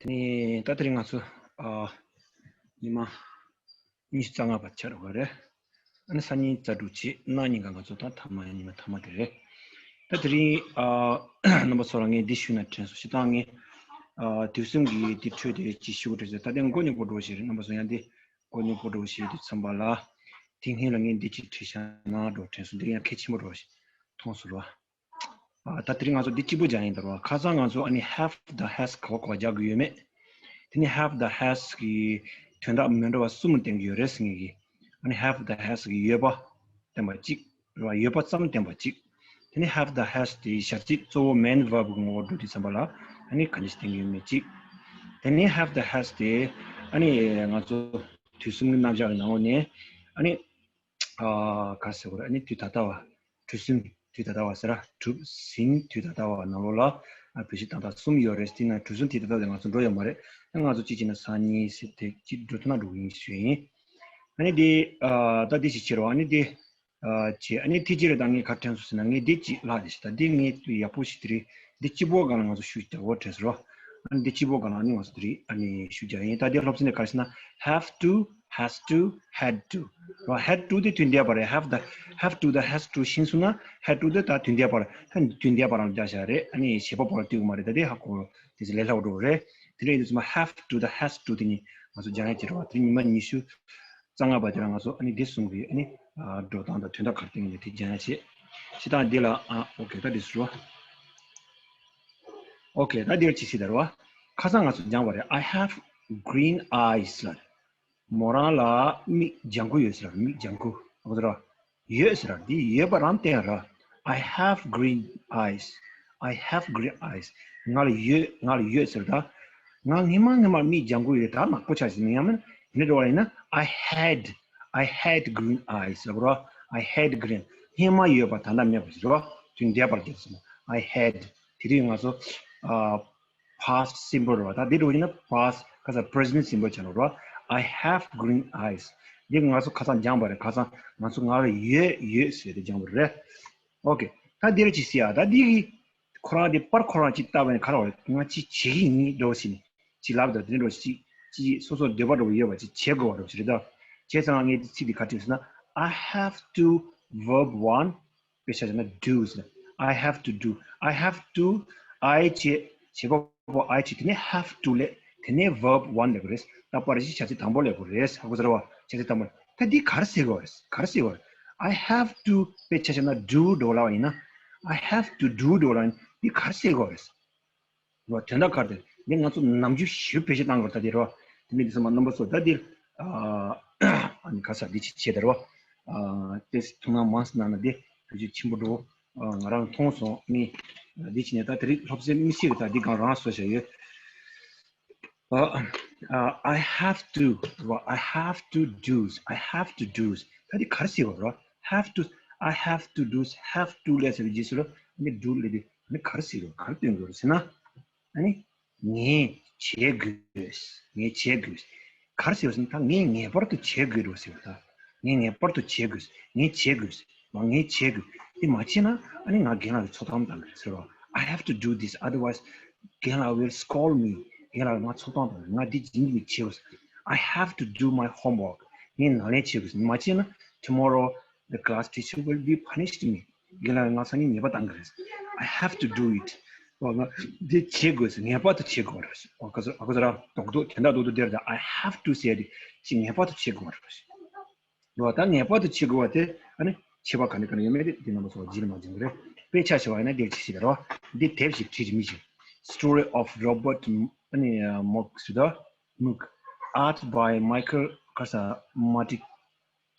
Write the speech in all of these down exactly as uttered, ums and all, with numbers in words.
ནི་ད་དེ་རིང་ང་ཚོ་ཨ་ཉི་མ་ཉི་ཤུ་རྩ་ལྔ་པ་ཆགས་འགྲོ་གི་རེད། ཨ་ནི་སང་ཉིན་རྩ་དྲུག་བྱས། གནངས་ཉིན་ཀ་ང་ཚོ་ད་མཐའ་མ་ཉི་མ་མཐའ་མ་དེ་རེད། ད་དེ་རིང་ཨ་རྣམ་པ་ཚོ་ལ་ངས་འདི་ཞུས་ན་དྲན་སོང་། སྤྱིར་བཏང་ངས་ཨ་དུས་གསུམ་གྱི་འདི་འཕྲོས་ཏེ་ཅིག་ཞུ་དགོས་དྲན་སོང་། ད་དེ་མགོ་རྙོག་པོ་འགྲོ་བཞིན་རེད། རྣམ་པ་ཚོ་ཡང་འདི་མགོ་རྙོག་པོ་འགྲོ་བཞིན་དུས་ཙམ་པ་ལ། དེ་སྔོན་ལ་ངས་འདི་ཅིག་བྲིས་བཞག་ན་འགྲོ་དྲན་སོང་། འདི་ཡང་གལ་ཆེན་པོ་འགྲོ་བཞིན་མཐོང་སོང་རོ། ཨ་ད་དེ་རིང་ང་ཚོ་འདི་གཅིག་པོ་སྦྱང་ཡིན་ད་རོ། ཁ་སང་ང་ཚོ་ཨ་ནི་have དང་has ག་བ་ག་བ་སྦྱར་དགོས་ཡོད་མེད། དེ་ནི་have དང་has གི་དོན་དག་མི་འདྲ་བ་གསུམ་བསྟན་གྱི་ཡོད་རེད་ཟེར་མཁན་གྱི། ཨ་ནི་have དང་has གི་ཡོད་པ་བསྟན་པ་གཅིག་རེད་བ། ཡོད་པ་ཙམ་བསྟན་པ་གཅིག་དེ་ནི་have དང་has དེ་བྱ་ཚིག་གཙོ་བོ་main verb གི་ངོ་བོར་འགྲོ་དུས་ཙམ་པ་ལ་ཨ་ནི་ག་འདྲ་ཞིག་བསྟན་གྱི་ཡོད་མེད་གཅིག་དེ་ནི་have དང་has དེ་ཨ་ནི་ང་ཚོ་དུས་གསུམ་གྱི་རྣམ་གཞག་གི་ནང་ལོགས་ནས་ཨ་ནི། ཨ་ག་རེ་ཟེར་དགོས་རེད། ཨ་ནི་དུས་ད་ལྟ་བ། གྲུ་གཟིངས་དུས་ད་ལྟ་བ་ཟེར་ར། གྲུ་གཟིངས་དུས་ད་ལྟ་བ་ནང་ལོགས་ལ་ཨ་བེད་སྤྱོད་བཏང་སྟངས་གསུམ་ཡོད་རེད། དེ་ནང་གྲུ་གཟིངས་དུས་ད་ལྟ་དེ་ང་ཚོ་འགྲོ་ཡོད་མ་རེད། ཨ་ང་ཚོ་གཅིག་བྱས་ན་སང་ཉིན་ཟེར་དེ་གཅིག་འགྲོ་ཐུབ་ན་འགྲོ་གི་ཡིན་ཞུ་ཡིན། ཨ་ནི་དེ་ཨ་ད་དེ་ཞིག་བྱེད་རོགས། ཨ་ནི་དེ་ཨ་བྱེད། ཨ་ནི་དེ་རྗེས་ལ་ད་ངས་ག་དྲན་སོང་ཟེར་ན། ངས་དེ་གཅིག་བཀླགས་དེ་ཞིག་ད་དེ་ངས་ཡག་པོ་ཞིག་དེ་རེད། འདི་སྤྱི་པོ་སྒང་ལ་ང་ཚོ་ཞུ་རྒྱག་དགོས་དྲན་སོང་རོ། ཨ་ནི་འདི་སྤྱི་པོ་སྒང་ལ་ཨ་ནི་ང་ཚོ་དེ་རིང་ཨ་ནི་ཞུ་རྒྱག་ཡིན། ད་འདི་སློབ་ཚན་ནས་ག་རེ་ཟེར་ན། have to, has to, had to རོ། had to དེ་དུས་འདས་པ་རེད། have དང་have to དང་has to ཤེས་སོང་ན་had to དེ་ད་དུས་འདས་པ་རེད། ད་དུས་འདས་པ་རང་རྒྱག་བྱ་རེད། ཨ་ནི་བྱེད་པ་པོ་ལ་ལྟོས་གི་མ་རེད། ད་དེ་ཧ་གོ་དེ་ཚོ་ལས་སླ་པོ་འགྲོ་རེད། དེ་འདྲ་ཡིན་དུས་ཙམ་པ་have to དང་has to དེ་གཉིས་ང་ཚོ་སྦྱང་ཡག་བྱེད་རོགས། དེ་ཉི་མ་ཉི་ཤུ་རྩ་ལྔ་པ་དེ་ལ་ང་ཚོ་ཨ་ནི་འདི་གསུམ་གྱི་ཨ་ནི་ཨ་འགྲོ་སྟངས་དང་དོན་དག་ག་རེ་བསྟན་ཡོད་དེ་སྦྱང་ཡག་བྱེད། སྤྱིར་བཏང་འདི་ལ་ཨ་ཨོ་ཁེ་ད་འདི་སུ་རོ། ཨོ་ཁེ་ད་འདིར་ཅི་ཞིག་ད་རོ། ཁ་སང་ང་ཚོ་སྦྱངས་པ་རེད། I have green eyes ལ། མོ་རང་ལ་མིག་ལྗང་ཁུ་ཡོད་ཟེར། མིག་ལྗང་ཁུ་ཨོ་ཁེ་ད་རོ། ཡོད་ཟེར། འདི་ཡོད་པ་རང་བསྟན་ར། I have green eyes. I have green eyes. ང་ལ་ཡོད། ང་ལ་ཡོད་ཟེར་ད། ང་སྔོན་མ་སྔོན་མ་མིག་ལྗང་ཁུ་ཡོད། ད་ནག་པོ་ཆགས་ཟིན་ཡང་མིན། ཡིན་འགྲོ་བ་ཡིན་ན། I had, I had green eyes ལབ་རོ། I had green. སྔོན་མ་ཡོད་པ་ད་ལྟ་མེད་པ་ཟེར་རོ། དུས་འདས་པར་གྱུར་སོང་། I had. དེ་དུས་ང་ཚོ་ཨ་past simple རོ། ད་འདི་འགྲོ་ཡིན་ན་past ཁ་སང་present simple ཆགས་ནོ་རོ། I have green eyes. འདི་ང་ཚོ་ཁ་སང་སྦྱངས་པ་རེད། ཁ་སང་ང་ཚོ་ང་ལ་ཡོད་ཡོད་ཟེར་ཏེ་སྦྱངས་པ་རེད། ཨོ་ཁེ། ད་འདི་རེ་ཅིག་ཟེར་ཡ། ད་འདི་གི་ཁོ་རང་དེ་པར་ཁོ་རང་ཅིག་བལྟས་པ་ཡིན་ན་ག་རེ་བ་རེད། ང་ཅིག་བྱེད་ཀྱི་ཡིན་འགྲོ་ཟེར་ནས་ཅིག་ལབ་དང་། དེ་འདྲ་ཅིག་ཅིག་སོ་སོ་འདོད་པ་འདྲ་བོ་ཡོད་པ་ཅིག་བྱེད་དགོས་པ་འདྲ་བོ་ཞིག་རེད་ད། བྱས་ཙང་ངས་འདི་ཚིག་འདི་ག་བྲིས་ཟེར་ན། I have to verb one དཔེ་ཆ་བཞག་ན་do ཟེར། I have to do. I have to. I བྱེད། བྱེད་པ་པོ་I བྱེད། དེ་ནས་have to སླེབས། དེ་ནས་verb one སླེབས་པ་རེད། ད་པར་གཞི་བྱ་ཚིག་དང་པོ་སླེབས་པ་རེད། ཧ་གོ་ཚར་བ། བྱ་ཚིག་དང་པོ། ད་འདི་ག་རེ་ཟེར་དགོས་རེད། ག་རེ་ཟེར་དགོས་རེད། I have to དཔེ་ཆ་བཞག་ན་do འགྲོ་ལབ་པ་ཡིན་ན། I have to do འགྲོ་ལབ་པ་ཡིན་ན་འདི་ག་རེ་ཟེར་དགོས་རེད། དོན་དག་ག་རེ་རེད། འདི་ང་ཚོ་ནམ་རྒྱུན་ཞིབ་བེད་སྤྱོད་བཏང་དགོས་རེད་ད་འདི་རོ། དེ་མིན་འདི་ཚང་མ་རྣམ་པ་ཚོ་ད་འདི་ཨ་ནི་ག་ས་འདི་ཅི་བྱེད་ད་རོ། ཨ་དེ་ཐུང་ན་མང་སོང་ན་འདི་བེད་སྤྱོད་ཆེན་པོ་འགྲོ། ཨ་ང་རང་མཐོང་སོང་། ནི་འདི་ཅི་ནས་ད་དེ་རིང་སློབ་ཚན་མི་ཤེས་གི། ད་འདི་གང་རང་བཟོ་བྱ་ཡོད། ཨ་ཨ་I have to རོ། I have to do. I have to do. ད་འདི་ག་རེ་ཟེར་བ་རོ། Have to. I have to do. Have to ལས་ཟེར་བའི་རྗེས་སུ་རོ། ནི་do ལས་དེ་ནི་ག་རེ་ཟེར་བ། ག་རེ་སྟོན་དགོས་རེད་ཟེར་ན། ཨ་ནི། ངས་བྱེད་དགོས། ངས་བྱེད་དགོས། ག་རེ་ཟེར་བ་ཟེར་ན། ད་ངས་ངེས་པར་དུ་བྱེད་དགོས་རེད་ཟེར་བ། ད་ངས་ངེས་པར་དུ་བྱེད་དགོས། ངས་བྱེད་དགོས། ང་ངས་བྱེད་དགོས། དེ་མ་བྱས་ན་ཨ་ནི་ང་རྒན་ལགས་ཀྱིས་ཚོགས་གཏམ་བཏང་གི་རེད་ཟེར་བ། I have to do this, otherwise རྒན་ལགས་will scold me. རྒན་ལགས་ང་ཚོགས་གཏམ་བཏང་། ང་འདི་ཡིན་གྱི་བྱེད་དགོས། I have to do my homework. ངས་ནང་ལས་བྱེད་དགོས། མ་བྱས་ན་tomorrow the class teacher will be punished me. རྒན་ལགས་ང་སང་ཉིན་ཉེས་པ་བཏང་གི་རེད། I have to do it. ཨོ་ང་འདི་བྱེད་དགོས་ཟེར། ངེས་པར་དུ་བྱེད་དགོས་རེད། ཨོ་ག་ཚོད་ཨ་ག་ཚོད་ར་རྡོག་རྡོག་དོན་དག་རྡོག་རྡོག་དེར་ད་I have to ཟེར་དེ་ཅིག་ངེས་པར་དུ་བྱེད་དགོས་རེད། ཨོ་ད་ངེས་པར་དུ་བྱེད་དགོས་པ་དེ་ཨ་ནི་བྱེད་པ་ག་ནས་ག་ནས་ཡོད་མེད་དེ་འདི་རྣམ་པ་ཚོ་རྗེས་ལ་མ་འཛིན་དགོས་རེད། དཔེ་ཆ་ཞེས་པ་ཡིན་ན་འདིར་ཅི་ཞིག་ལ་རོ། འདི་དེབ་ཞིག་བྲིས་ཀྱི་མི་ཞིག Story of Robert ཨ་ནི་Moog ཟེར་ད། Moog. Art by Michael ག་ས་Mati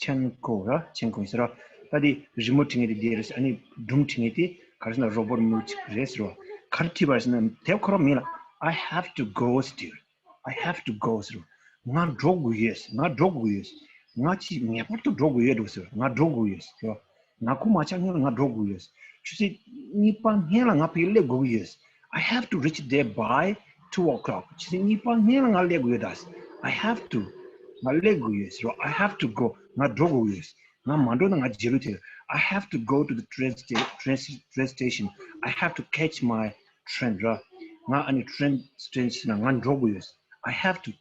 Chenko ར། Chenko ཡིན་ཟེར་ར། ད་དེ་རི་མོ་བྲིས་མཁན་དེ་འདི་རེད། ཨ་ནི་སྒྲུང་བྲིས་མཁན་དེ་ག་རེ་ཟེར་ན་Robert Moog རེད་ཟེར་བ། ག་རེ་བྲིས་པ་རེད་ཟེར་ན་དེབ་ཁོ་རང་མིང་ལ་I have to go still. I have to go ཟེར་བ། ང་འགྲོ་དགོས་ཡོད། ང་འགྲོ་དགོས་ཡོད། ང་ཅིག་ངེས་པར་དུ་འགྲོ་དགོས་ཡོད་འགྲོ་ཟེར་བ། ང་འགྲོ་དགོས་ཡོད་ཟེར་བ། ང་ཁོ་མ་ཆགས་སྔོན་ལ་ང་འགྲོ་དགོས་ཡོད། ཆུ་ཚོད་གཉིས་པ་སྔོན་ལ་ང་ཕ་གིར་སླེབས་དགོས་ཀྱི་ཡོད། I have to reach there by two o'clock. ཆུ་ཚོད་གཉིས་པ་སྔོན་ལ་ང་སླེབས་དགོས་ཡོད་ད། I have to. ང་སླེབས་དགོས་ཡོད་ཟེར་བ། I have to go. ང་འགྲོ་དགོས་ཡོད། ང་མ་འགྲོ་ན་ང་རྗེས་ལུས་ཐེབས། I have to go to the train sta- train sta- train station. I have to catch my train ར། ང་ཨ་ནི་train station ལ་ང་འགྲོ་དགོས་ཡོད། I have to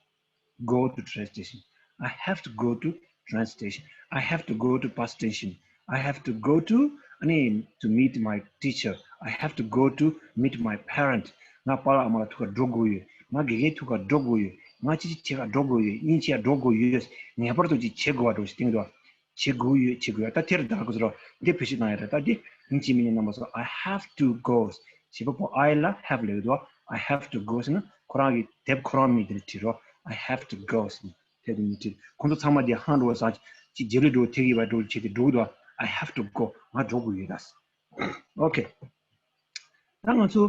go to train station. I have to go to train station. I have to go to bus station. I have to go to, ཨ་ནི, to meet my teacher. I have to go to meet my parent. ང་པཱ་ལགས་ཨ་མ་ལགས་ཐུག་ག་འགྲོ་དགོས་ཡོད། ང་དགེ་རྒན་ཐུག་ག་འགྲོ་དགོས་ཡོད། ང་ཅི་ཅི་བྱེད་ག་འགྲོ་དགོས་ཡོད། དབྱིན་ཇི་ཡ་འགྲོ་དགོས་ཡོད། ངེས་པར་དུ་ཅིག་བྱེད་དགོས་པ་འགྲོ་ཞིག་སྟེང་དུ་བྱེད་དགོས་ཡོད། བྱེད་དགོས་ཡོད། ད་དེར་ད་ག་ཚོད་རོ་འདི་བེད་སྤྱོད་བཏང་ཡ་རེད། ད་འདི་དབྱིན་ཇི་མི་ཉན་རྣམ་པ་ཚོ། I have to go. བྱེད་པ་པོ་I ལ་have ལབ་ཡོད་དོ། I have to go ཟེར་ན་ཁོ་རང་གི་དེབ་ཁོ་རང་མིང་དེར་བྲིས་རོ། I have to go ཟེར་ན་དེ་དེ་མི་བྲིས། ཁོང་ཚོ་ཚང་མ་འདི་ཧང་འགྲོ་བ་སང་ཅིག་རྗེས་ལུས་འགྲོ་ཐེག་གི་བ་འགྲོ་བྱེད་དེ་འགྲོ་གི་འདུག I have to go. ང་འགྲོ་དགོས་ཡོད་ད། Okay. ད་ང་ཚོ་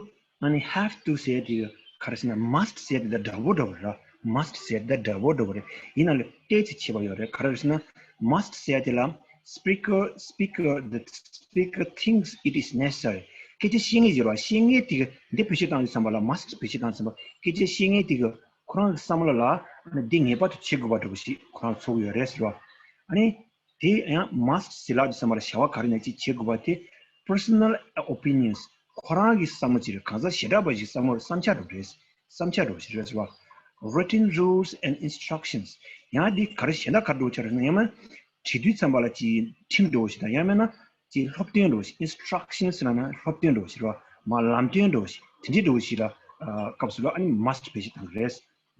ཨ་ནི་have to ཟེར་དེ་ག་རེ་ཟེར་ན་must ཟེར་དེ་ད་འདྲ་བོ་འདྲ་བོ་རེད། Must ཟེར་དེ་ད་འདྲ་བོ་འདྲ་བོ་རེད། ཡིན་ན་ལ་ཏོག་ཙམ་ཁྱད་པར་ཡོད་རེད། ག་རེ་ཟེར་ན་must ཟེར་དེ་ལ་speaker speaker the speaker thinks it is necessary. སྐད་ཆ་བཤད་མཁན་ཡོད་རེད་བ། བཤད་མཁན་དེ་ག་འདི་བེད་སྤྱོད་བཏང་ཡོད་ཙམ་པ་ལ། must བེད་སྤྱོད་བཏང་ཙམ་པ་སྐད་ཆ་བཤད་མཁན་དེ་ག་ཁོ་རང་གི་བསམ་བློ་ལ་ཨ་ནི་འདི་ངེས་པར་དུ་བྱེད་དགོས་པ་འདྲ་བོ་ཞིག་ཁོ་རང་ཚོར་གི་ཡོད་རེད་ཟེར་བ། ཨ་ནི། དེ་ཡང་must ཟེར་ལབ་དུས་ཙམ་པ་ལ་བྱ་བ་ག་རེ་ཡིན་ན་ཅིག་བྱེད་དགོས་པ་དེ་personal opinions ཁོ་རང་གི་བསམ་བློ་ཅིག་རེད། གང་ཟག་ཞེ་དྲག་པ་ཞིག་བསམ་བློ་བསམ་འཆར་རེད། བསམ་འཆར་རེད་ཟེར་བ། Written rules and instructions ཡང་འདི་ག་རེ་གཞན་དག་ག་རེ་འགྲོ་ཆ་རེད་ན་ཡང་མིན་བྲིས་དུས་ཙམ་པ་ལ་ཅིག་ཁྲིམས་འདྲ་བོ་ཞིག་དང་ཡང་མིན་ན་ཅིག་སློབ་སྟོན་འདྲ་བོ་ཞིག instructions ལབ་ན་སློབ་སྟོན་འདྲ་བོ་ཞིག་རེད་བ། མ་ལམ་སྟོན་འདྲ་བོ་ཞིག་དེ་འདྲའི་འདྲ་བོ་ཞིག་ལ་སྐབས་སུ་ལ་ཨ་ནི་must བེད་སྤྱོད་བཏང་གི་རེད།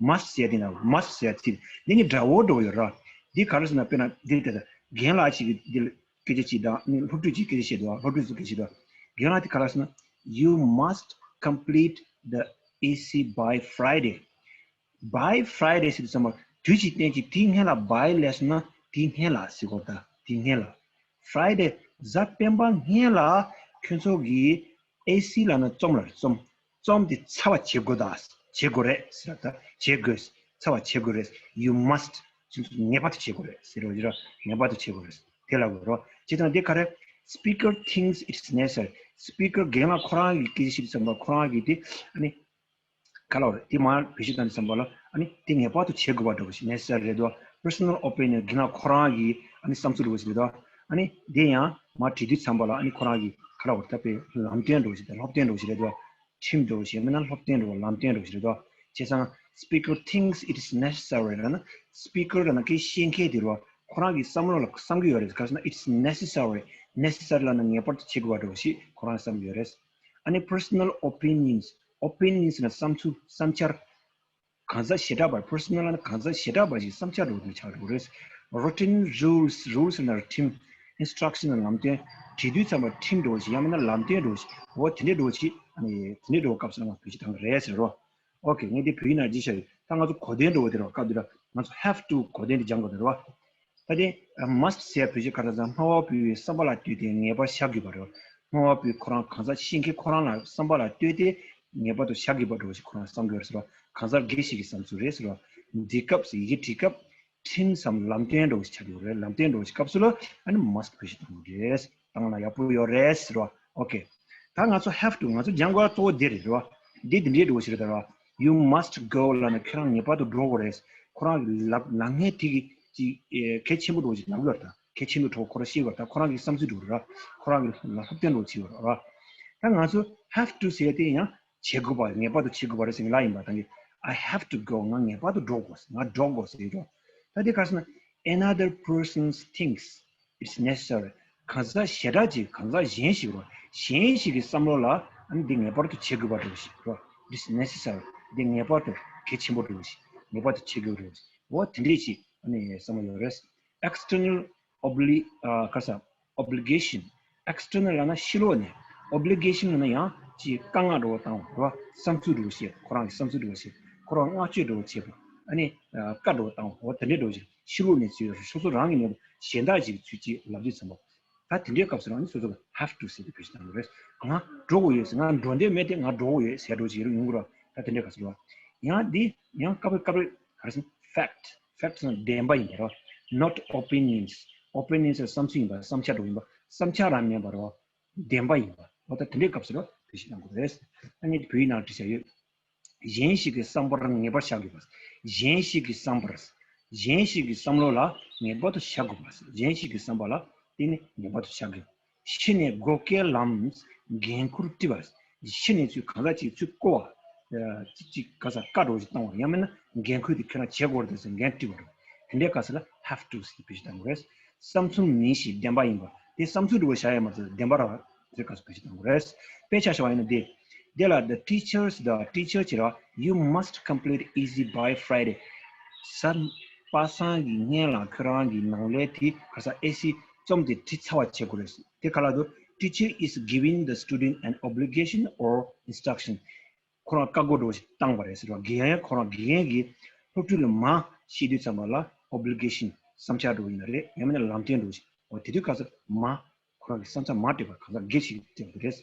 must ཟེར་དེ་ན་must ཟེར་ཚིག་འདི་ནི་འདྲ་བོ་འདྲ་བོ་ཡོད་ར། འདི་ག་རེ་ཟེར་ན་དཔེར་ན་འདི་ལྟ་ད་རྒན་ལགས་ཅིག་གིས་འདི་སྐད་ཆ་ཅིག་དང་ནི་སློབ་ཕྲུག་ཅིག་སྐད་ཆ་བཤད་འདུག་སློབ་ཕྲུག་ཚོ་སྐད་ཆ་བཤད་འདུག་རྒན་ལགས་དེ་ག་རེ་ཟེར་ན། You must complete the essay by Friday. By Friday ཟེར་དུས་ཙམ་པ་དུས་ཅིག་བསྟན་ཅིག་དེའི་སྔན་ལ་by ལས་སོང་ན་དེའི་སྔན་ལ་ཟེར་དགོས། ད་དེའི་སྔན་ལ། Friday གཟའ་སྤེན་པ་སྔན་ལ་ཁྱོད་ཚོ་གིས་essay ལབ་ན་རྩོམ་ལ་རྩོམ། རྩོམ་དེ་ཚར་བ་བྱེད་དགོས་ད། བྱེད་དགོས་རེད་ཟེར་ད། བྱེད་དགོས། ཚར་བ་བྱེད་དགོས་རེད། You must ངེས་པར་དུ་བྱེད་དགོས་རེད་ཟེར་རོ། ཡིན་ར་ངེས་པར་དུ་བྱེད་དགོས་རེད། དེ་ལ་གོ་རོ། བྱེད་དང་དེ་ག་རེ། Speaker thinks it's necessary. Speaker རྒན་ལགས་ཁོ་རང་གི་སྐད་ཆ་བཤད་དུས་ཙམ་པ་ཁོ་རང་གི་དེ་ཨ་ནི་ག་ལ་བ་རེད། དེ་མར་བེད་སྤྱོད་བཏང་དུས་ཙམ་པ་ལ་ཨ་ནི་དེ་ངེས་པར་དུ་བྱེད་དགོས་པ་འདྲ་བོ་ཞིག་necessary རེད་དོ། Personal opinion རྒན་ལགས་ཁོ་རང་གི་ཨ་ནི་བསམ་ཚུལ་འདྲ་བོ་ཞིག་རེད་དོ། ཨ་ནི་དེ་ཡང་མར་བྲིས་དུས་ཙམ་པ་ལ་ཨ་ནི་ཁོ་རང་གི་ག་ལ་བ་རེད། ད་དཔེ་ལམ་སྟོན་འདྲ་བོ་ཞིག་དང་སློབ་སྟོན་འདྲ་བོ་ཞིག་རེད་དོ། ཁྲིམས་འདྲ་བོ་ཞིག་མིན་ན་སློབ་སྟོན་འདྲ་བོ་ལམ་སྟོན་འདྲ་བོ་ཞིག་རེད་དོ། བྱས་ཙང་speaker thinks it is necessary ལབ་ན་speaker ལབ་ན་སྐད་བཤད་མཁན་དེ་རོ། ཁོ་རང་གི་བསམ་བློ་ལ་བསམ་གྱི་ཡོད་རེད། ག་རེ་ཟེར་ན་it's necessary. Necessary ལབ་ན་ངེས་པར་དུ་བྱེད་དགོས་པ་འདྲ་བོ་ཞིག་ཁོ་རང་བསམ་གྱི་ཡོད་རེད། ཨ་ནི་personal opinions, opinions ལབ་ན་བསམ་ཚུལ་བསམ་འཆར། གང་ཟག་ཞེ་དྲག་པར་personal ལབ་ན་གང་ཟག་ཞེ་དྲག་པ་ཞིག་བསམ་འཆར་འདྲ་བོ་དེ་ཆགས་འགྲོ་གི་རེད། Written rules, rules ལབ་ན་ཁྲིམས། Instruction ལབ་ན་ལམ་སྟོན། བྲིས་དུས་ཙམ་པར་ཁྲིམས་འདྲ་བོ་ཞིག་ཡང་མིན་ན་ལམ་སྟོན་འདྲ་བོ་ཞིག་འོ་དེ་འདྲའི་འདྲ་བོ་ཞིག་ཨ་ནི་དེ་འདྲའི་འདྲ་བོ་སྐབས་སུ་ང་བེད་སྤྱོད་བཏང་གི་རེད་ཟེར་རོ། Okay ངས་འདི་བོད་ཡིག་ནང་བྲིས་བཞག་ཡོད། ད་ང་ཚོ་གོ་དོན་འདྲ་བོ་དེ་རོ། སྐབས་འདི་ལ་ང་ཚོ་have to གོ་དོན་འདི་སྦྱང་དགོས་དེ་རོ། ད་དེ་must ཟེར་བོད་ཆས་ག་རེ་ཟེར། སྨྲ་བ་པོའི་བསམ་པ་ལ་ལྟོས་ཏེ་ངེས་པར་བཞག་དགོས་པ་རེད། སྨྲ་བ་པོའི་ཁོ་རང་གང་ཟག་ཤེས་མཁན་ཁོ་རང་ལ་བསམ་པ་ལ་ལྟོས་ཏེ་ངེས་པར་དུ་བཞག་དགོས་པ་འདྲ་བོ་ཞིག་ཁོ་རང་བསམ་གྱི་ཡོད་རེད་ཟེར་བ། གང་ཟག་སྒེར་ཞིག་གི་བསམ་ཚུལ་རེད་ཟེར་བ། འབྲི་སྐབས་ཡི་གེ་འབྲི་སྐབས་ཁྲིམས་སམ་ལམ་སྟོན་འདྲ་བོ་ཞིག་ཆགས་ཀྱི་ཡོད་རེད། ལམ་སྟོན་འདྲ་བོ་ཞིག་སྐབས་སུ་ལ་ཨ་ནི་must བེད་སྤྱོད་གཏོང་གི་རེད། བཏང་ན་ཡག་པོ་ཡོད་རེད་ཟེར་བ། Okay ད་ང་ཚོ་have to ང་ཚོ་སྦྱང་དགོས་གཙོ་བོ་འདི་རེད་རེད་བ། འདི་འདི་འདྲའི་འདྲ་བོ་ཞིག་རེད་ད་ར། You must go ལབ་ན་ཁྱེད་རང་ངེས་པར་དུ་འགྲོ་དགོས་རེད། ཁོ་རང་གི་ལབ་ལབ་མཁན་དེ་གི་ཅིག་ཨེ་གལ་ཆེན་པོ་འདྲ་བོ་ཞིག་ལབ་ཡོད་རེད་ད། གལ་ཆེན་པོ་འདྲ་བོ་ཁོ་རང་ཤེས་དགོས་རེད་ད། ཁོ་རང་གི་བསམ་ཚུལ་འདྲ་བོ་རེད་ར། ཁོ་རང་གི་ལ་སློབ་སྟོན་འདྲ་བོ་བྱེད་དགོས་རེད་ར། ད་ང་ཚོ་have to ཟེར་དེ་ཡང་བྱེད་དགོས་པ་ངེས་པར་དུ་བྱེད་དགོས་པ་རེད་ཟེར་མཁན་ལ་ཡིན་པ་དང་གི I have to go ང་ངེས་པར་དུ་འགྲོ་དགོས་ང་འགྲོ་དགོས་ཟེར་རོ། ད་དེ་ག་རེ་ཟེར་ན་another person thinks it's necessary གང་ཟག་ཞེ་དྲག་ཅིག་གང་ཟག་གཞན་ཞིག་རོ། གཞན་ཞིག་གི་བསམ་བློ་ལ་ཨ་ནི་འདི་ངེས་པར་དུ་བྱེད་དགོས་པ་འདྲ་བོ་ཞིག་རོ། It's necessary འདི་ངེས་པར་དུ་གལ་ཆེན་པོ་འདྲ་བོ་ཞིག་ངེས་པར་དུ་བྱེད་དགོས་འདྲ་བོ་ཞིག་འོ་དེ་འདྲས་ཅིག་ཨ་ནི་བསམ་བློ་ཡོད་རེད། External obli- ཨ་ག་རེ་ཟེར་obligation external ལབ་ན་ཕྱི་ལོགས་ནས། obligation ལབ་ན་ཡང་ཅིག་བཀའ་མངགས་འདྲ་བོ་བཏང་བ་རོ། བསམ་ཚུལ་འདྲ་བོ་བཤད་ཁོ་རང་གི་བསམ་ཚུལ་འདྲ་བོ་བཤད་ཁོ་རང་བསྔགས་བརྗོད་འདྲ་བོ་བྱེད་པ་ཨ་ནི་བཀའ་འདྲ་བོ་བཏང་བ་འོ་དེ་འདྲས་འདྲ་བོ་ཞིག་ཕྱི་ལོགས་ནས་ཚུར་སོ་སོ་རང་གི་མེད་པ་གཞན་དག་ཅིག་ཚུར་ཅིག་ལབ་དུས་ཙམ་པ། ད་དེ་འདྲའི་སྐབས་སུ་རང་ནི་སོ་སོ་གི་have to ཟེར་ཏེ་བེད་སྤྱོད་བཏང་གི་རེད། ང་འགྲོ་དགོས་ཡོད་ཟེར་ང་འགྲོ་འདོད་མེད་དེ་ང་འགྲོ་དགོས་ཡོད་ཟེར་འགྲོ་ཅིག་ཡོང་གི་རེད། ད་དེ་འདྲའི་སྐབས་སུ་རེད་བ། ཡང་འདི་ཡང་སྐབས་རེ་སྐབས་རེ་ག་རེ་ཟེར་fact fact ཟེར་ན་བདེན་པ་ཡིན་པ་རེད་བ། Not opinions opinions ཟེར་བསམ་ཚུལ་ཡིན་པ་བསམ་འཆར་འདྲ་བོ་ཡིན་པ་བསམ་འཆར་རང་མིན་པ་རེད་བ། བདེན་པ་ཡིན་པ་འོ་ད་དེ་འདྲའི་སྐབས་སུ་རེད་བ་བེད་སྤྱོད་གཏང་དགོས་རེད། ད་ངས་བོད་ཡིག་ནང་བྲིས་བཞག་ཡོད། གཞན་ཞིག་གི་བསམ་པར་ངེས་པར་བཞག་དགོས་པ། གཞན་ཞིག་གི་བསམ་པར། གཞན་ཞིག་གི་བསམ་བློ་ལ་ངེས་པར་དུ་བཞག་དགོས་པ། གཞན་ཞིག་གི་བསམ་པ་ལ་བརྟེན་ནས་ངེས་པར་དུ་བཞག་དགོས། ཕྱི་ནས་བགོ་སྐལ་ལམ་འགན་ཁུར་དཀྲི་བ། ཕྱི་ནས་ཚུར་གང་ཟག་ཅིག་ཚུར་བསྐོ་བ། ཅིག་ཅིག་ག་ས་བཀའ་འདྲ་བོ་ཞིག་བཏང་བ་རེད། ཡང་མིན་ན་འགན་ཁུར་དེ་ཁྱོད་རང་བྱེད་དགོས་རེད་ཟེར་འགན་དཀྲི་བ་རེད། དེ་འདྲའི་སྐབས་སུ་ལ་have to ཟེར་བེད་སྤྱོད་བཏང་དགོས་རེད། བསམ་ཚུལ་མིན་ཞིག་བདེན་པ་ཡིན་པ། དེ་བསམ་ཚུལ་འདྲ་བོ་བཞག་ཡ་མ་ཚད་བདེན་པ་ར་དེ་སྐབས་སུ་བེད་སྤྱོད་བཏང་དགོས་རེད། དཔེ་ཆ་བཞག་པ་ཡིན་ན་དེ། དེ་ལ་the teachers the teacher ཅེས་ར། You must complete essay by Friday. གཟའ་པ་སངས་ཀྱི་སྔན་ལ་ཁྱོད་རང་གི་ནང་ལས་དེ་ག་ས་ཨེ་སི་རྩོམ་དེ་བྲིས་ཚར་བ་བྱེད་དགོས་རེད། དེ་ག་ལ་དུ། Teacher is giving the student an obligation or instruction. ཁོ་རང་བཀའ་བསྒོ་འདྲ་བོ་ཞིག་བཏང་བ་རེད་ཟེར་བ། རྒན་ཁོ་རང་དགེ་རྒན་གྱིས་སློབ་ཕྲུག་ལ་མ་བཤད་དུས་ཙམ་པ་ལ་obligation བསམ་འཆར་འདྲ་བོ་ཡིན་ན་རེད། ཡང་མིན་ན་ལམ་སྟོན་འདྲ་བོ་ཞིག་འོ་དེ་དུས་ག་ས་མ་ཁོ་རང་གི་བསམ་འཆར་མ་སྤྲད་པར་གང་ཟག་སྒེར་ཞིག་སྤྲད་པ་རེད།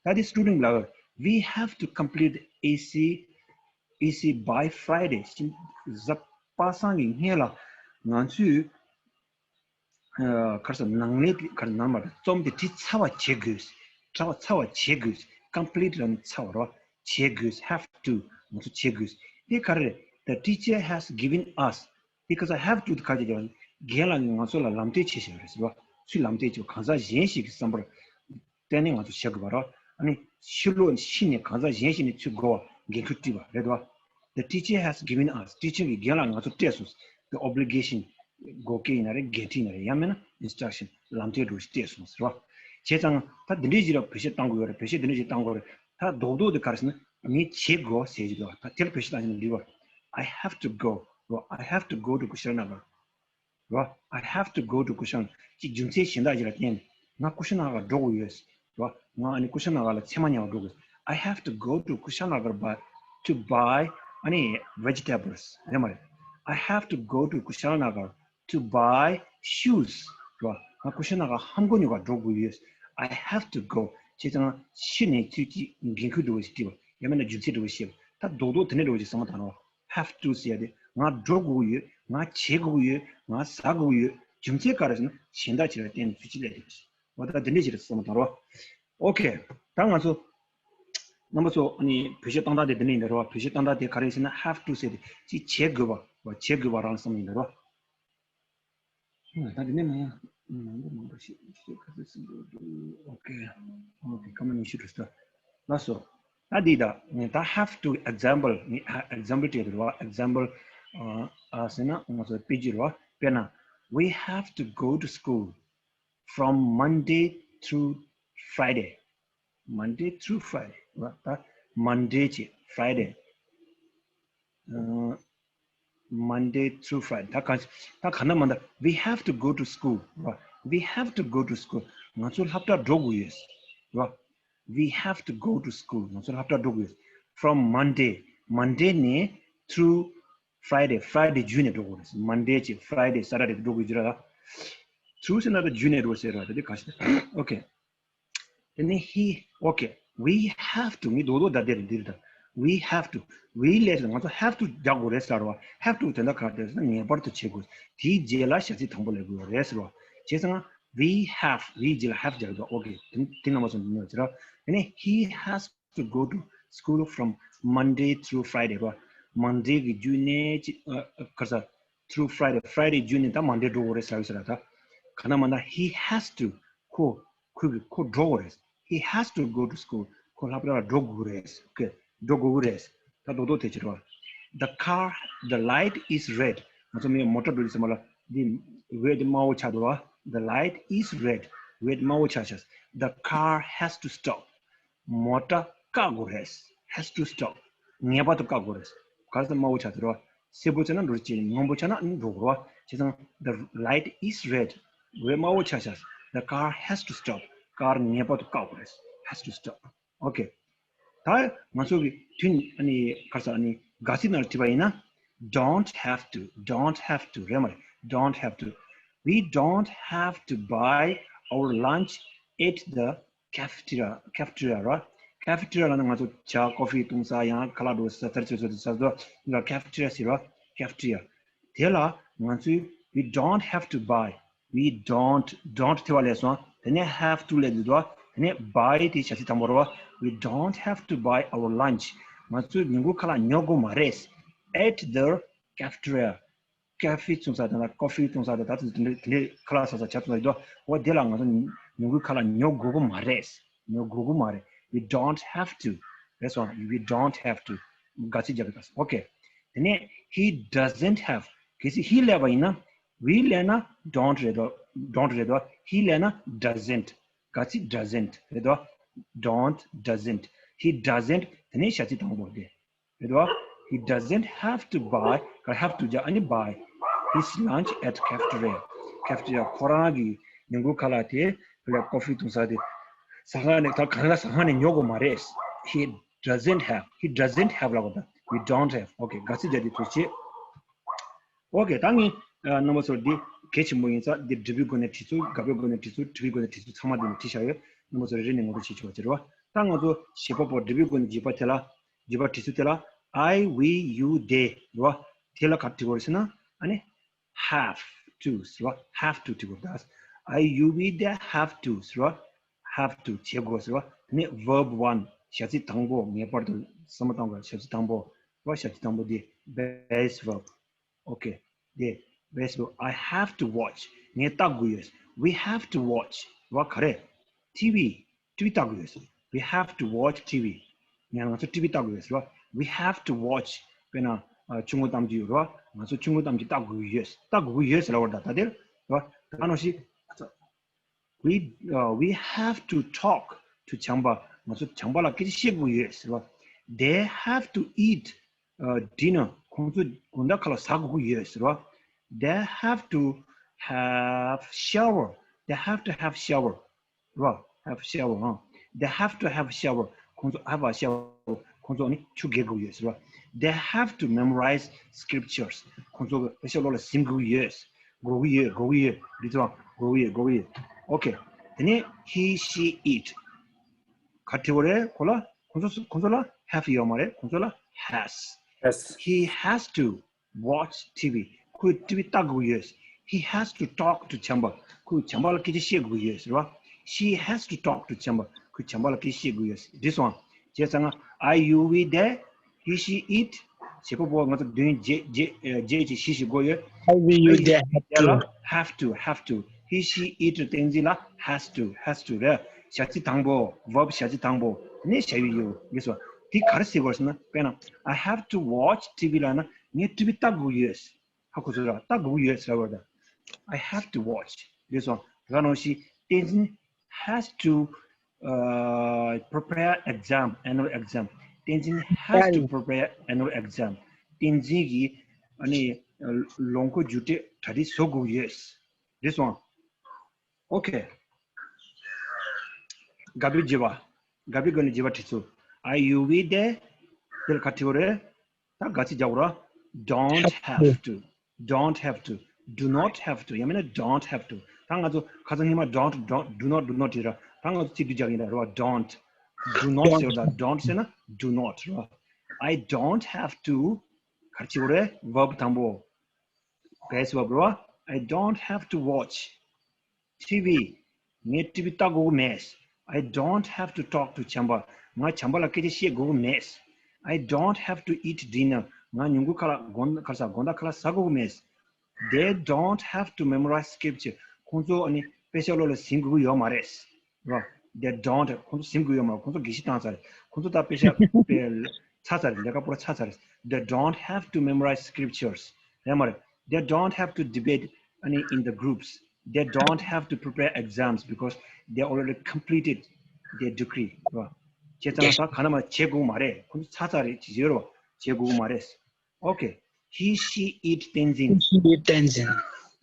ད་དེ་student ལ་we have to complete essay essay by Friday. གཟའ་པ་སངས་ཀྱི་སྔན་ལ་ང་ཚོས་ཁར་སོ་ནང་ལས་ཁར་ནང་མ་རྩོམ་དེ་བྲིས་ཚར་བ་བྱེད་དགོས། ཚར་བ་ཚར་བ་བྱེད་དགོས། complete ལ་ནི་ཚར་བ་རོ། བྱེད་དགོས། have to ང་ཚོ་བྱེད་དགོས། དེ་ག་རེ་རེད། The teacher has given us. དེ་ག་ས་have to དེ་ག་རེ་རྒན་ལགས་ཀྱིས་ང་ཚོ་ལ་ལམ་སྟོན་བྱེད་བཞིན་རེད་ཟེར་བ། སུས་ལམ་སྟོན་བྱེད་པ། གང་ཟག་གཞན་ཞིག་གི་བསམ་པར་བརྟེན་ནས་ང་ཚོ་བྱེད་དགོས་པ་རོ། ཨ་ནི་ཕྱི་ལོགས་ཕྱི་ནས་གང་ཟག་གཞན་ཞིག་ནས་ཚུར་བསྒོ་བ་འགན་ཁུར་སྤྲད་པ་རེད་དོ། The teacher has given us. teacher གིས་རྒན་ལགས་ང་ཚོ་སྤྲད་སོང་། The obligation བསྒོ་སྐལ་ཡིན་ན་རེད། འགན་འཁྲི་ཡིན་ན་རེད། ཡང་མིན་ན་instruction ལམ་སྟོན་འདྲ་བོ་ཞིག་སྤྲད་སོང་ཟེར་བ། བྱས་ཙང་ད་འདི་འདྲའི་ཞིག་ལ་བེད་སྤྱོད་བཏང་དགོས་ཡོད་རེད། བེད་སྤྱོད་འདི་འདྲའི་ཞིག་བཏང་དགོས་རེད། ད་རྡོག་རྡོག་དེ་ག་རེ་ཟེར་ན་ངས་བྱེད་དགོས་ཟེར་གྱི་འདུག་ད་དེར་བེད་སྤྱོད་བཏང་ཞིག་ན་འགྲིག་པ། I have to go. I have to go to Kushinagar. རོ། I have to go to Kushan རོ། ཅིག་རྒྱུ་མཚན་གཞན་དག་ཅིག་ལ་བརྟེན་ནས་ང་ཀུ་ཤ་ན་གར་འགྲོ་དགོས་ཡོད། རོ། ང་ཨ་ནི་ཀུ་ཤ་ན་གར་ལ་ཚལ་མ་ཉོ་བར་འགྲོ་དགོས། I have to go to Kushinagar but to buy ཨ་ནི་vegetables རེད་མ་རེད། I have to go to Kushinagar to buy shoes. རོ། ང་ཀུ་ཤ་ན་གར་ལྷམ་གོག་ཉོ་གར་འགྲོ་དགོས་ཡོད། I have to go བྱས་ཙང་ཕྱི་ནས་ཚུར་ཅིག་འགན་ཁུར་འདྲ་བོ་ཞིག་སྤྲད་པ་ཡང་མིན་ན་རྒྱུ་མཚན་འདྲ་བོ་ཞིག་བཤད་པ། ད་རྡོག་རྡོག་དེ་འདྲ་འདྲ་བོ་ཞིག་བསམ་བློ་བཏང་རོགས། have to ཟེར་ཡ་དེ་ང་འགྲོ་དགོས་ཀྱི་ཡོད། ང་བྱེད་དགོས་ཀྱི་ཡོད། ང་ཟ་དགོས་ཀྱི་ཡོད། རྒྱུ་མཚན་ག་རེ་ཟེར་ན་གཞན་དག་ཅིག་ལ་བརྟེན་ནས་ཚུར་ཅིག་སླེབས་ཡོད། འོ་ད་འདི་འདྲ་ཞིག་རེད་བསམ་བློ་བཏང་རོགས། ཨོ་ཁེ། ད་ང་ཚོ་རྣམ་པ་ཚོ་ཨ་ནི་བེད་སྤྱོད་བཏང་སྟངས་དེ་འདི་འདྲ་ཡིན་ད་རོགས། བེད་སྤྱོད་བཏང་སྟངས་དེ་ག་རེ་ཟེར་ན་have to ཟེར་དེ་ཅིག་བྱེད་དགོས་པ་བྱེད་དགོས་པ་རང་བསམ་ཡིན་ད་རོགས། ད་དེ་ནས་མ་ཡང་མང་པོ་མང་པོ་ཞིག་ཞིག་ཁ་ཚིག་ཟིན་འགྲོ་འདུག་ཨོ་ཁེ། ཨོ་ཁེ། སྐར་མ་ཉི་ཤུ་འགྲོ་སོང་། ལགས་སོ། ད་འདི་ད་ད་have to example ནི་example སྤྲད་འདུག་རོ། example ཨ་ཟེར་ན་ང་ཚོ་དཔེ་བརྗོད་རོ། དཔེར་ན། We have to go to school from Monday through Friday. Monday through Friday. ད་Monday ཅེས་Friday. Monday through Friday. ད་ག་ད་ག་ན་མ་ད། We have to go to school. We have to go to school. ང་ཚོ་སློབ་གྲྭ་འགྲོ་དགོས་ཡོད། We have to go to school. ང་ཚོ་སློབ་གྲྭ་འགྲོ་དགོས་ཡོད། From Monday. Monday ནས་through Friday. Friday བརྒྱུད་ནས་འགྲོ་དགོས་རེད། Monday ཅེས་Friday Saturday འགྲོ་དགོས་རྒྱུ་རེད། Through ཟེར་ན་ད་བརྒྱུད་ནས་འགྲོ་ཟེར་ར། ད་དེ་ག་ཞིག་ད། ཨོ་ཁེ། དེ་ནས་he, okay, we have to. ངས་རྡོག་རྡོག་ད་དེར་འདིར་ད། We have to. We ལས་ང་ཚོ་have to རྒྱག་དགོས་རེད་ཟེར་བ། Have to དེ་འདྲ་ག་རེ་ཟེར་ན་ངེས་པར་དུ་བྱེད་དགོས། དེའི་རྗེས་ལ་བྱ་ཚིག་དང་པོ་སླེབས་དགོས་རེད་ཟེར་བ། བྱས་ཙང་we have, we རྗེས་ལ་have རྒྱག་དགོས། Okay དེ་དེ་རྣམ་པ་ཚོ་འདི་ནས་ཟེར་བ། དེ་ནས་he has to go to school from Monday through Friday རོ། Monday གི་བརྒྱུད་ནས་ཅི་ཨ་ཨ་ག་རེ་ཟེར། Through Friday, Friday བརྒྱུད་ནས་ད་Monday འགྲོ་དགོས་རེད་ཟེར་ཟེར་ད། ག་ན་མ་ན་he has to. ཁོ་ཁོ་གི་ཁོ་འགྲོ་དགོས་རེད། He has to go to school. ཁོ་སློབ་གྲྭ་ལ་འགྲོ་དགོས་རེད། Okay འགྲོ་དགོས་རེད། ད་རྡོག་རྡོག་དེ་ཕྱིར་བ། The car, the light is red. ང་ཚོ་མི་མོ་ཊ་འགྲོ་དུས་ཙམ་པ་ལ་འདི་འོད་དམར་པོ་ཆགས་འདུག་བ། The light is red. འོད་དམར་པོ་ཆགས་ཤག The car has to stop. མོ་ཊ་བཀག་དགོས་རེད། Has to stop. ངེས་པར་དུ་བཀག་དགོས་རེད། ག་རེ་ཟེར་དམར་པོ་ཆགས་ཟེར་བ། སེར་པོ་ཆགས་ན་འགྲོ་རྒྱུ་ཅིག་སྔོན་པོ་ཆགས་ན་འགྲོ་དགོས་རེད་བ། བྱས་ཙང་the light is red. འོད་དམར་པོ་ཆགས་ཤག The car has to stop. ཀར་ངེས་པར་དུ་བཀག་དགོས་རེད། Has to stop. Okay ད་ང་ཚོ་གི་དུས་ཨ་ནི་ག་རེ་ཟེར་ཨ་ནི་དགག་ཚིག་ནང་ལ་བྲིས་པ་ཡིན་ན། Don't have to, don't have to རེད་མ་རེད། Don't have to. We don't have to buy our lunch at the cafeteria, cafeteria ར། Cafeteria ལ་ནི་ང་ཚོ་ཇ་ཀོ་ཧྥི་བཏུང་ས་ཡང་ཁ་ལག་འགྲོ་ས་ཚར་ཚོད་ཚོད་ས་ཚོད་ལ་cafeteria ཟེར་ར། Cafeteria དེ་ལ་ང་ཚོས་we don't have to buy. We don't, don't དེ་བ་ལས་སོང་། དེ་ནས་have to ལས་འདུག་དོ། དེ་ནས་buy དེ་བྱ་ཚིག་དང་པོ་ར། We don't have to buy our lunch. ང་ཚོས་ཉིན་གུང་ཁ་ལག་ཉོ་དགོས་མ་རེད། At the cafeteria. ཀ་ཧྥེ་བཙོང་ས་དང་ཀོ་ཧྥི་བཙོང་ས་དང་ད་ཚོ་དེ་འདྲའི་དེ་འདྲའི་ཁ་ལག་ཟ་ས་ཆ་ཚང་ཡོད་དོ། འོ་དེ་ལ་ང་ཚོ་ཉིན་གུང་ཁ་ལག་ཉོ་དགོས་ཀྱི་མ་རེད། ཉོ་དགོས་ཀྱི་མ་རེད། We don't have to. རེད་སོང་། We don't have to. ག་ཚིག་རྒྱག་གི་ད། Okay. དེ་ནས he doesn't have. གལ་སྲིད་he སླེབས་པ་ཡིན་ན། We སླེབས་ན་don't རེད་དོ། Don't རེད་དོ། He སླེབས་ན་doesn't. ག་ཚིག་doesn't རེད་དོ། Don't, doesn't. He doesn't. དེ་ནས་བྱ་ཚིག་དང་པོ་དེ། རེད་བ། He doesn't have to buy. ག་have to རྒྱག་ཨ་ནི་buy his lunch at cafeteria. Cafeteria. ཁོ་རང་གི་ཉིན་གུང་ཁ་ལག་དེ་ལ་ཀོ་ཧྥི་འཐུང་ས་དེ་ཟ་ཁང་ནས། ད་གང་ལ་ཟ་ཁང་ནས་ཉོ་དགོས་མ་རེད། He doesn't have. He doesn't have ལབ་དགོས་ད། We don't have. Okay. ག་ཚིག་རྒྱག་དེ་ཐུགས་རྗེ་ཆེ། Okay. ད་ངས་ཨ་རྣམ་པ་ཚོར་འདི་གལ་ཆེན་པོ་ཡིན་ཙང་འདི་འབྲི་བའི་སྒོ་ནས་བྲིས་ཚུལ། དགག་པའི་སྒོ་ནས་བྲིས་ཚུལ། འབྲི་བའི་སྒོ་ནས་བྲིས་ཚུལ། ཚང་མ་འདི་ནས་བྲིས་བཞག་ཡོད། རྣམ་པ་ཚོ་རེ་རེ་ནས་ངོ་སྤྲོད་བྱེད་ཆོག་པ་བྱེད་རོགས། ད་ང་ཚོ་བྱེད་པ་པོ་འབྲི་བའི་སྒོ་ནས་བརྗོད་པ་དེ་ལ། བརྗོད་པ་བྲིས་ཚུལ་དེ་ལ། I, we, you, they རོ། དེ་ལ་ག་འབྲི་དགོས་རེད་ཟེར་ན། ཨ་ནི་have to ཟེར་བ། Have to འབྲི་དགོས་རེད། I, you, we, they have to ཟེར་བ། Have to བྱེད་དགོས་ཟེར་བ། དེ་ནས་verb one བྱ་ཚིག་དང་པོ། ངེས་པར་དུ་བསམ་བློ་གཏོང་དགོས། བྱ་ཚིག་དང་པོ་རོ། བྱ་ཚིག་དང་པོ་དེ་base verb. Okay. དེ་base verb. I have to watch. ངས་ལྟ་དགོས་ཡོད། We have to watch རོ། ག་རེ། ཊི་ཝི། ཊི་ཝི་ལྟ་དགོས་ཡོད། We have to watch ཊི་ཝི. ང་ང་ཚོ་ཊི་ཝི་ལྟ་དགོས་ཡོད་རོ། We have to watch. དཔེར་ན་ཨ་ཆུ་འགོ་གཏམ་རྒྱུད་ཡོད་རོ། ང་ཚོ་ཆུ་འགོ་གཏམ་རྒྱུད་ལྟ་དགོས་ཡོད། ལྟ་དགོས་ཀྱི་ཡོད་ཟེར་ལབ་པ་རེད་ད། ད་དེར་རོ། ད་ནང་བཞིན། We, uh, we have to talk to བྱམས་པ། ང་ཚོ་བྱམས་པ་ལ་སྐད་ཆ་བཤད་དགོས་ཡོད་ཟེར་བ། They have to eat, uh, dinner. ཁོང་ཚོ་དགོང་དག་ཁ་ལག་ཟ་དགོས་ཀྱི་ཡོད་ཟེར་བ། They have to have shower. They have to have shower རོ། Have shower. ཨང་། They have to have shower. ཁོང་ཚོ་have a shower. ཁོང་ཚོ་ནི་ཆུ་བརྒལ་དགོས་ཡོད་ཟེར་བ། They have to memorize scriptures. ཁོང་ཚོ་དཔེ་ཆ་བློ་ལ་ཟིན་དགོས་ཡོད། དགོས་ཀྱི་ཡོད། དགོས་ཀྱི་ཡོད། འདི་ཚོ་དགོས་ཀྱི་ཡོད། དགོས་ཀྱི་ཡོད། Okay. དེ་ནས་he, she, it ག་འབྲི་དགོས་རེད། ཁོ་ལ། ཁོང་ཚོ་ཁོང་ཚོ་ལ་have ཡོད་མ་རེད། ཁོང་ཚོ་ལ་has. Yes. He has to watch ཊི་ཝི. ཁོས་ཊི་ཝི་ལྟ་དགོས་ཡོད། He has to talk to བྱམས་པ. ཁོས་བྱམས་པ་ལ་སྐད་ཆ་བཤད་དགོས་ཡོད་ཟེར་བ། She has to talk to བྱམས་པ། ཁོས་བྱམས་པ་ལ་སྐད་ཆ་བཤད་དགོས་ཡོད། འགྲིག་སོང་། བྱས་ཙང་ང་I, you, we, they, he, she, it བྱེད་པ་པོ་ང་ཚོ་བདུན་བརྒྱད་བརྒྱད་ཨ་བརྒྱད་ཀྱི་བཞི་ཞིག་དགོས་ཡོད། I, we, you, they have དེ་ལ་to. Have to, have to. He, she, it བསྟན་འཛིན་ལ་has to, has to རེད། བྱ་ཚིག་དང་པོ། Verb བྱ་ཚིག་དང་པོ། དེ་ནས་བྱ་ཡུལ་ཡོད། འགྲིག་སོང་། དེ་ག་རེ་ཟེར་དགོས་ཟེར་ན། དཔེར་ན། I have to watch ཊི་ཝི་ལབ་ན་ངས་ཊི་ཝི་ལྟ་དགོས་ཡོད། ཧ་གོ་སོང་ར། ལྟ་དགོས་ཀྱི་ཡོད་ཟེར་བ་དང་། I have to watch. འགྲིག་སོང་། ད་ག་ནང་བཞིན་བསྟན་འཛིན་has to, uh, prepare exam, annual exam. བསྟན་འཛིན་has to prepare annual exam. བསྟན་འཛིན་གྱིས་ཨ་ནི་ལོ་འཁོར་རྒྱུགས་སྤྲོད་གྲ་སྒྲིག་བཟོ་དགོས་ཀྱི་ཡོད། འགྲིག་སོང་། Okay. དགག་པའི་བརྗོད་པ། དགག་པའི་སྒོ་ནས་བརྗོད་པ་བྲིས་ཚུལ། I, you, we, they དེ་ལ་ག་འབྲི་དགོས་རེད། ད་ག་ཚིག་རྒྱག་དགོས་རེད། Don't have to. Don't have to. Do not have to. ཡང་མིན་ན་don't have to. ད་ང་ཚོ་ཁ་སང་ཉི་མ་don't, don't, do not, do not བྲིས་ར། ད་ང་ཚོ་ཚིག་བསྡུས་རྒྱག་གི་ཡིན་ར། རེད་བ། Don't. Do not ཟེར་བ་དང་། Don't ཟེར་ན་do not རེད་བ། I don't have to ག་རེ་བྱེད་དགོས་རེད། Verb དང་པོ། Base verb རེད་བ། I don't have to watch ཊི་ཝི. ངས་ཊི་ཝི་ལྟ་དགོས་ཀྱི་མེད། I don't have to talk to བྱམས་པ། ང་བྱམས་པ་ལ་སྐད་ཆ་བཤད་དགོས་ཀྱི་མེད། I don't have to eat dinner. ང་ཉིན་གུང་ཁ་ལག་དགོང་ཁ་ལག་ཟ། དགོང་དག་ཁ་ལག་ཟ་དགོས་ཀྱི་མེད། They don't have to memorize scripture. ཁོང་ཚོ་ཨ་ནི་དཔེ་ཆ་བློ་ལ་ཟིན་དགོས་ཀྱི་ཡོད་མ་རེད། རོ། They don't. ཁོང་ཚོ་ཟིན་དགོས་ཡོད་མ་རེད། ཁོང་ཚོ་དགེ་བཤེས་བཏང་ཚར་རེད། ཁོང་ཚོ་ད་དཔེ་ཆ་དཔེ་ཚར་ཚར་རེད། ལས་ཀ་པོ་ར་ཚར་ཚར་རེད། They don't have to memorize scriptures. རེད་མ་རེད། They don't have to debate ཨ་ནི་in the groups. They don't have to prepare exams because they already completed their degree. རོ། བྱས་ཙང་ད་ག་ན་མ་བྱེད་དགོས་མ་རེད། ཁོང་ཚོ་ཚར་ཚར་རེད། བྱེད་རོ། བྱེད་དགོས་མ་རེད། Okay. He, she, it བསྟན་འཛིན། He, she, it བསྟན་འཛིན།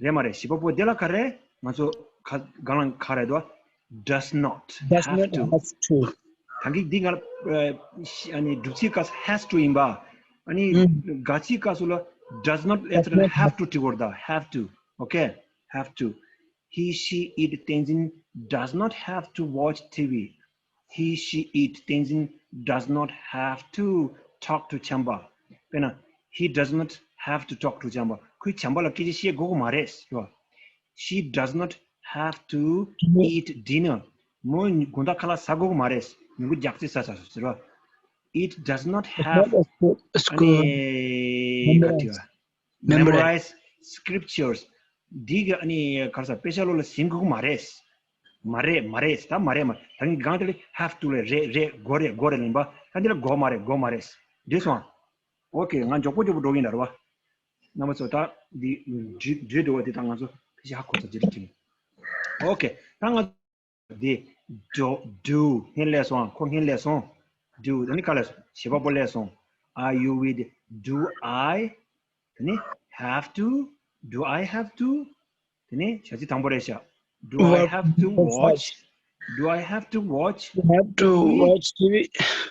རེད་མ་རེད། བྱེད་པ་པོ་དེ་ལ་ག་རེ། ང་ཚོ་ཁ་གང་ལ་ག་རེ་དོ། Does not does have not to. Have to. ད་གི་འདི་ང་ལ་ཨ་ནི་སྒྲུབ་ཚིག་སྐབས་སུ་has to ཡིན་པ། ཨ་ནི་ཨུམ། དགག་ཚིག་སྐབས་སུ་ལ་does not ལས་ཚོད་ལ་have to བྲི་དགོས་རེད་ད། Have to. Okay. Have to. He, she, it བསྟན་འཛིན་does not have to watch ཊི་ཝི. He, she, it བསྟན་འཛིན་does not have to talk to བྱམས་པ། དཔེར་ན། He does not have to talk to བྱམས་པ། ཁོས་བྱམས་པ་ལ་སྐད་ཆ་བཤད་དགོས་ཀྱི་མ་རེད་ཟེར་བ། She does not have to eat dinner. མོས་དགོང་དག་ཁ་ལག་ཟ་དགོས་ཀྱི་མ་རེད། ཉིན་གུང་རྒྱགས་ཚོད་ཟ་ཟ་ཟེར་བ། It does not have ཨ་ནི་ག་དེ་བ། Memorize scriptures. འདི་གི་ཨ་ནི་ག་རེ་ཟ། དཔེ་ཆ་བློ་ལ་ཟིན་དགོས་ཀྱི་མ་རེད། མ་རེད་མ་རེད་ད་མ་རེད་མ་རེད། ད་གང་དེ་ལ་have to ལས་རེད་རེད་དགོས་རེད་དགོས་རེད་ལེན་པ། ད་འདི་ལ་དགོས་མ་རེད་དགོས་མ་རེད། འགྲིག་སོང་ཨ། ཨོ་ཁེ། ང་མགྱོགས་པོ་མགྱོགས་པོ་འགྲོ་གིན་ད་རེད་བ། རྣམ་པ་ཚོ་ད་འདི་འགྲིག་འགྲིག་འགྲོ་བ་འདི་ད་ང་ཚོ་ཕལ་ཆེར་ཧ་གོ་ཚར་རྗེས་ལ་དྲན། ཨོ་ཁེ། ད་ང་འདི་do do སྔོན་སླེབས་སོང་ཨ། ཁོ་སྔོན་སླེབས་སོང་། Do ད་ནི་ག་ལ་བྱེད་པ་པོ་སླེབས་སོང་། Are you with? Do I དེ་ནི་have to? Do I have to? དེ་ནི་བྱ་ཚིག་དང་པོ་རེད་ཤག Do I have to watch? Do I have to watch? You have to TV? Watch T V.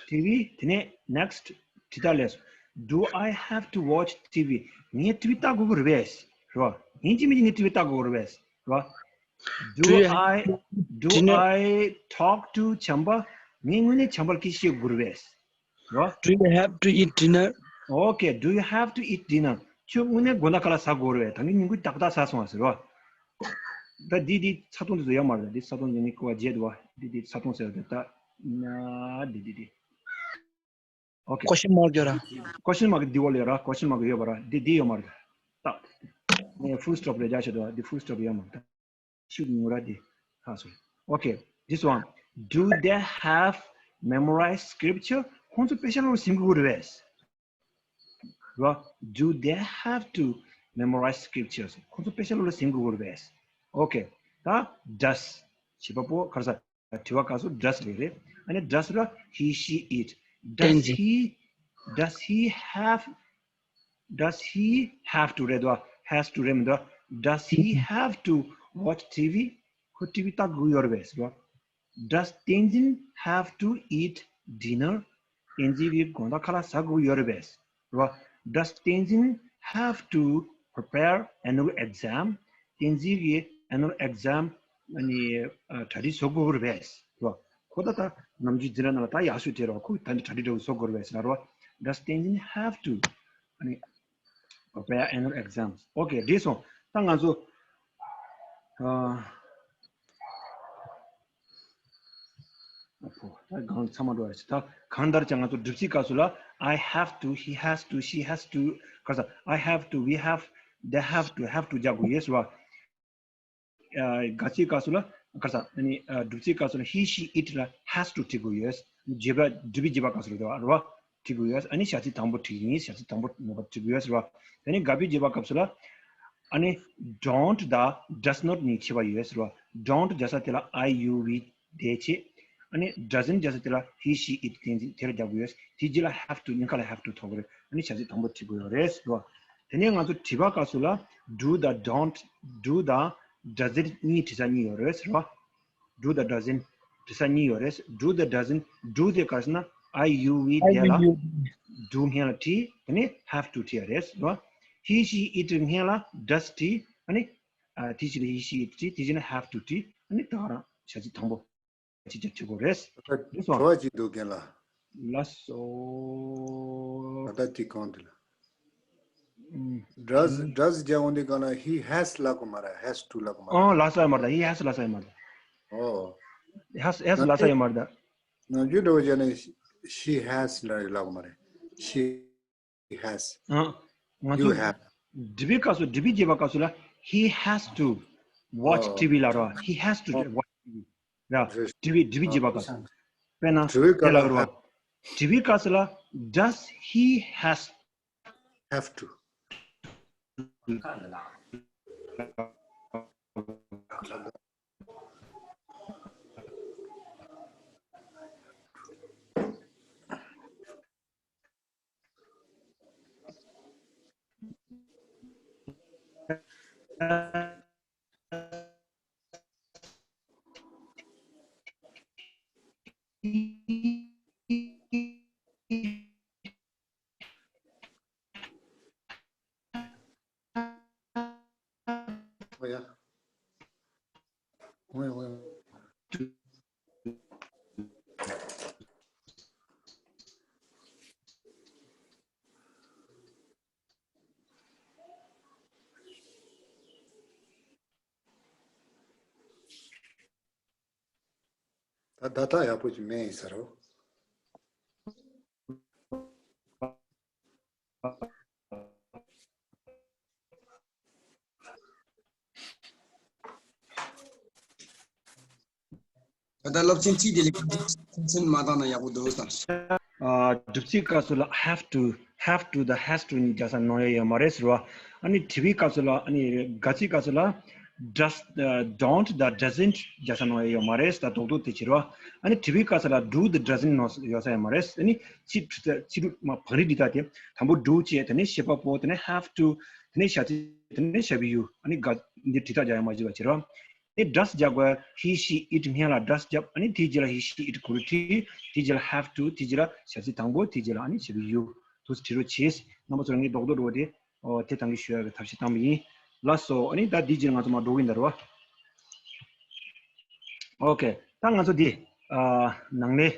T V དེ་ནི་next དྲི་རྟགས་ལས། Do I have to watch T V? ངས་ཊི་ཝི་ལྟ་དགོས་ཀྱི་རེད་པས། རེད་བ། ཡིན་གཅིག་མིན་གཅིག་ངས་ཊི་ཝི་ལྟ་དགོས་ཀྱི་རེད་པས། རེད་བ། Do Do you have I, do dinner? I talk to བྱམས་པ། ངས་དངོས་གནས་བྱམས་པར་སྐད་ཆ་བཤད་དགོས་རེད་པས། རོ། Do you have to eat dinner? Okay, do you have to eat dinner? ཁྱོད་དངོས་གནས་དགོང་དག་ཁ་ལག་ཟ་དགོས་རེད་པས། ད་ངས་ཉིན་གུང་ཏག་ཏག་ཟ་སོང་བ་ཟེར་རོ། ད་འདི་འདི་ཚ་ཏོང་འདི་ཚོ་ཡོད་མ་རེད། འདི་ཚ་ཏོང་འདི་ངས་ཀོ་བ་བརྗེད་འདུག་བ། འདི་འདི་ཚ་ཏོང་ཟེར་བ་འདི་ད་ན་འདི་འདི་འདི། Okay. Question mark ཡོད་ར། Question mark འདི་བ་ལས་ར། Question mark ཡོད་པ་ར། འདི་འདི་ཡོད་མ་རེད། ད་ངས་full stop རེ་རྒྱག་བྱེད་འདུག་བ། འདི་full stop ཡོད་མ་རེད། ཤུགས་ཉུང་ར་དེ། ཧ་སོ། Okay, this one. Do they have memorized scripture? ཁོང་ཚོ་དཔེ་ཆ་ཀློག་ཟིན་དགོས་རེད་པས། ར། Do they have to memorize scriptures? ཁོང་ཚོ་དཔེ་ཆ་ཀློག་ཟིན་དགོས་རེད་པས། Okay. ད་does བྱེད་པ་པོ་ག་རེ་ཟ། དྲི་བ་སྐབས་སུ་does རེད་རེད། ཨ་ནི་does ར། He she it. Does བསྟན་འཛིན། He, does he have, does he have to རེད་དོ། Has to རེད་མི་འདུག Does he have to watch T V? ཁོ་ཊི་ཝི་ལྟ་དགོས་ཡོད་རེད་པས་ཟེར་བ། Does Tenzin have to eat dinner? བསྟན་འཛིན་གྱིས་དགོང་དག་ཁ་ལག་ཟ་དགོས་ཡོད་རེད་པས་ཟེར་བ། Does Tenzin have to prepare annual exam? བསྟན་འཛིན་གྱིས་annual exam ཨ་ནི་གྲ་སྒྲིག་བཟོ་དགོས་རེད་པས་ཟེར་བ། ཁོ་ད་ད་ནམ་རྒྱུན་འཛིན་གྲྭ་ནང་ལ་ད་ཡག་ཤོས་དེ་རེད་བ། ཁོས་ད་ནི་གྲ་སྒྲིག་འདྲ་བོ་བཟོ་དགོས་རེད་པས་ཟེར་བ། Does Tenzin have to ཨ་ནི་prepare annual exams? Okay, འགྲིག་སོང་། ད་ང་ཚོ་ཨ། ཨ་ཕོ། ད་གང་ཚང་མ་འགྲོ་ཡ་ཞིག་ད་གང་ལྟར་ཀྱང་ང་ཚོ་སྒྲུབ་ཚིག་སྐབས་སུ་ལ། I have to, he has to, she has to, ག་རེ་ཟ། I have to, we have, they have to, have to རྒྱག་དགོས་ཡོད་ཟེར་བ། ཨ། དགག་ཚིག་སྐབས་སུ་ལ་ག་རེ་ཟ། ཨ་ནི་ཨ། སྒྲུབ་ཚིག་སྐབས་སུ་ལ་he she it ལ་has to བྲི་དགོས་ཡོད། བརྗོད་པ་སྒྲུབ་པའི་བརྗོད་པ་སྐབས་སུ་ལ་རེད་བ། བྲི་དགོས་ཡོད། ཨ་ནི་བྱ་ཚིག་དང་པོ་བྲི་ཡིན། བྱ་ཚིག་དང་པོ་མ་པ་བྲི་དགོས་ཡོད་ཟེར་བ། དེ་ནས་དགག་པའི་བརྗོད་པ་སྐབས་སུ་ལ། ཨ་ནི་don't དང་does not གཉིས་ཁྱད་པར་ཡོད་ཟེར་བ། Don't རྒྱག་ས་དེ་ལ་I, you, we དེ་བྱེད། ཨ་ནི་doesn't རྒྱག་ས་དེ་ལ་he, she, it དེ་དེ་ལ་རྒྱག་དགོས་ཡོད། དེ་རྗེས་ལ་have to གཉིས་ཀ་ལ་have to ཐོབ་ཀྱི་རེད། ཨ་ནི་བྱ་ཚིག་དང་པོ་བྲི་དགོས་ཡོད་རེད་ཟེར་བ། དེ་ནས་ང་ཚོ་དྲི་བ་སྐབས་སུ་ལ་do དང་don't, do དང་doesn't གཉིས་དྲི་ས་གཉིས་ཡོད་རེད་ཟེར་བ། Do དང་doesn't དྲི་ས་གཉིས་ཡོད་རེད། Do དང་doesn't, do དེ་ག་རེ་ཟེར་ན་I, you, we I, དེ་you, ལ you. Do སྔོན་ལ་བྲིས། དེ་ནས་have to བྲིས་ཡ་རེད། He, she, it སྔོན་ལ་does བྲིས། ཨ་ནི་ཨ། དེ་རྗེས་ལ་he, she, it བྲིས། དེ་རྗེས་ལ་have to བྲིས། ཨ་ནི་ད་ག་རང་བྱ་ཚིག་དང་པོ་ཅིག་ཅར་བྲིས་དགོས་རེད། ད་དྲི་བ་ཅིག་འདུག་རྒན་ལགས། ལགས་སོ། ད་ལྟ་དེ་གང་དེ་ལ། ཨུམ། Does, does རྒྱག་འོང་དུས་སྒང་ལ་he has ལབ་དགོས་མ་རེད། Has to ལབ་དགོས་མ་རེད། ཨང་། ལབ་ས་ཡོད་མ་རེད། He has ལབ་ས་ཡོད་མ་རེད། ཨོ། Has, has ལབ་ས་ཡོད་མ་རེད། ནམ་རྒྱུན་འདྲ་བོ་བྱས་ན་she has ལབ་ལབ་དགོས་མ་རེད། She has. ཨང་། ང་ཚོ་You have. འབྲི་བའི་སྐབས་སུ། འབྲི་བའི་རྗེས་པ་སྐབས་སུ་ལ་he has to watch ཨོ། T V ལབ་ར། He has to ཨོ། Watch T V ར། འབྲི་བའི། འབྲི་བའི་རྗེས་པ་སྐབས་སུ། དཔེར་ན་འབྲི་བའི་དེ་ལ་སྐབས་ལ་ར། འབྲི་བའི་སྐབས་སུ་ལ། Does he has have to? ཨོ་ཡ། ཨོ་ཡ། ཨོ་ཡ། ད་ད་ལྟ་ཡག་པོ་ཅིག་མེད་ཡིན་ས་རེད། ད་སློབ་ཚན་གཅིག་དེ་ལས་ཀ་ཚན་མ་བཏང་ན་ཡག་པོ་འདུག་བསམ། ཨ། སྒྲུབ་བྱེད་སྐབས་སུ་ལ་have to, have to དང་has to གཉིས་རྒྱག་ས་ནོར་ཡ་ཡོད་མ་རེད་ཟེར་བ། ཨ་ནི་དྲི་བའི་སྐབས་སུ་ལ་ཨ་ནི་དགག་བྱའི་སྐབས་སུ་ལ་does, ཨ། don't དང་doesn't རྒྱག་ས་ནོར་ཡ་ཡོད་མ་རེད་ཟེར། ད་རྡོག་རྡོག་དེ་བྱེད་རོགས། ཨ་ནི་དྲི་བའི་སྐབས་སུ་ལ་do དང་doesn't ནོར་ཡོད་ས་ཡོད་མ་རེད། ཨ་ནི་ཕྱི་ཕྱི་རུ་མ་བང་རིམ་འདི་དག་དེ། དང་པོ་do བྱས། དེ་ནས་བྱེད་པ་པོ། དེ་ནས་have to། དེ་ནས་བྱ་ཚིག་དེ་ནས་བྱ་བའི་ཡུལ། ཨ་ནི་དགག་འདི་དྲི་རྟགས་རྒྱག་ཡ་མ་བྱེད་པ་བྱེད་རོགས། ཨེ། does རྒྱག་དགོས། he, she, it སྔོན་ལ་does རྒྱབ། ཨ་ནི་དེའི་རྗེས་ལ་he, she, it གོ་རུ་བྲིས། དེའི་རྗེས་ལ་have to། དེའི་རྗེས་ལ་བྱ་ཚིག་དང་པོ། དེའི་རྗེས་ལ་ཨ་ནི་བྱ་བའི་ཡུལ། དུ་བྲིས་རོགས་བྱེད། རྣམ་པ་ཚོ་རང་གི་རྡོག་རྡོག་འགྲོ་བ་དེ། ཨོ། དེ་དང་གི་ཞུ་ཡ་གི་ཐབས་ཤེས་བཏང་བ་ཡིན། ལགས་སོ། ཨ་ནི་ད་དེའི་རྗེས་ལ་ང་ཚོ་མར་འགྲོ་གི་ཡིན་ད་རོ། ཨོ་ཁེ། ད་ང་ཚོ་འདི། ཨ། ནང་ལས།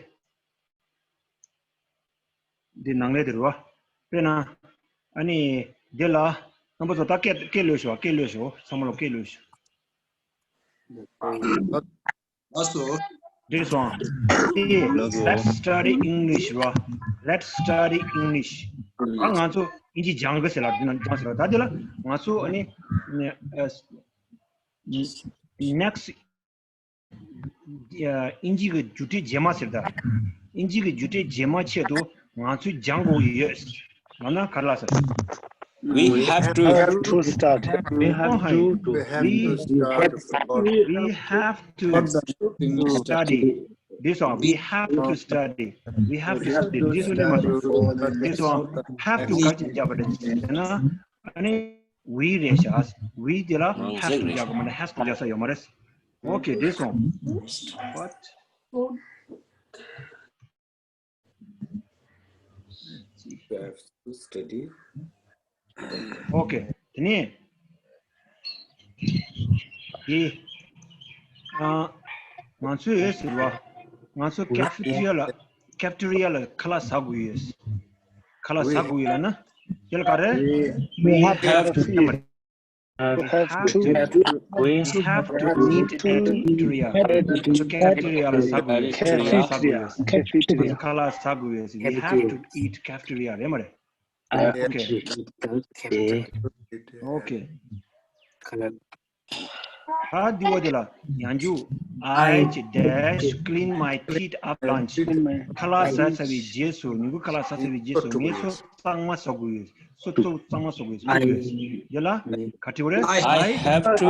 འདི་ནང་ལས་དེ་རུ་བ། དཔེར་ན། ཨ་ནི། འདི་ལ། རྣམ་པ་ཚོ་ད་སྐད་སྐད་ལོས་ཤོག་སྐད་ལོས་ཤོག་ཚང་མ་ལོ་སྐད་ལོས་ཤོག་ལགས་སོ། འདི་སོང་། འདི། Let's study English རུ་བ། Let's study English ཨ། ང་ཚོ་ཨིན་ཇི་སྦྱང་གི་ཟེར་ལ། འདི་ན་སྦྱང་ཟེར་ལ། ད་འདི་ལ་ང་ཚོ་ཨ་ནི། next ཨིན་ཇི་གི་རྒྱུགས་སྤྲོད་རྗེས་མ་ཟེར་ད། ཨིན་ཇི་གི་རྒྱུགས་སྤྲོད་རྗེས་མ་ཆེད་དུ་ང་ཚོས་སྦྱང་དགོས་ཡོད། ལབ་ན་ག་རེ་ལབ་ཟེར། We have to. Have to start. We have to. We have to start. We have to study. This one, we have to study. We have to study. This one, this one, have to ག་ཅི་རྒྱབ་པ་རེད་ཟེར་ན། ཨ་ནི། We རེད་ཤག We དེ་ལ་have to རྒྱག་གི་མ་རེད། has to རྒྱག་ས་ཡོད་མ་རེད། Okay, this one. What? You have to study. Okay, དེ་ནས། དེ། ཨ། ང་ཚོས་ཟེར་བ། ང་ཚོ་cafeteria ལ། cafeteria ལ་ཁ་ལག་ཟ་དགོས་ཡོད། ཁ་ལག་ཟ་དགོས་ཡོད་ལབ་ན། དེ་ལ་ག་རེ། We have to eat. We have to. We have to eat at cafeteria. Cafeteria ལ་ཟ་དགོས་ཡོད། cafeteria. Cafeteria. ཁ་ལག་ཟ་དགོས་ཡོད། We have to eat cafeteria རེད་མ་རེད། Okay. Okay. ད་འདི་བ་དེ་ལ་ཡང་རྒྱུགས། I dash clean my teeth after lunch. ཁ་ལག་ཟ་ཚར་བའི་རྗེས་སུ། ཉིན་གུང་ཁ་ལག་ཟ་ཚར་བའི་རྗེས་སུ་ངས་སོ་གཙང་མ་བཟོ་དགོས་ཡོད། སོ་སོ་གཙང་མ་བཟོ་དགོས་ཡོད། དེ་ལ་ག་འབྲི་བ་རེད། I have to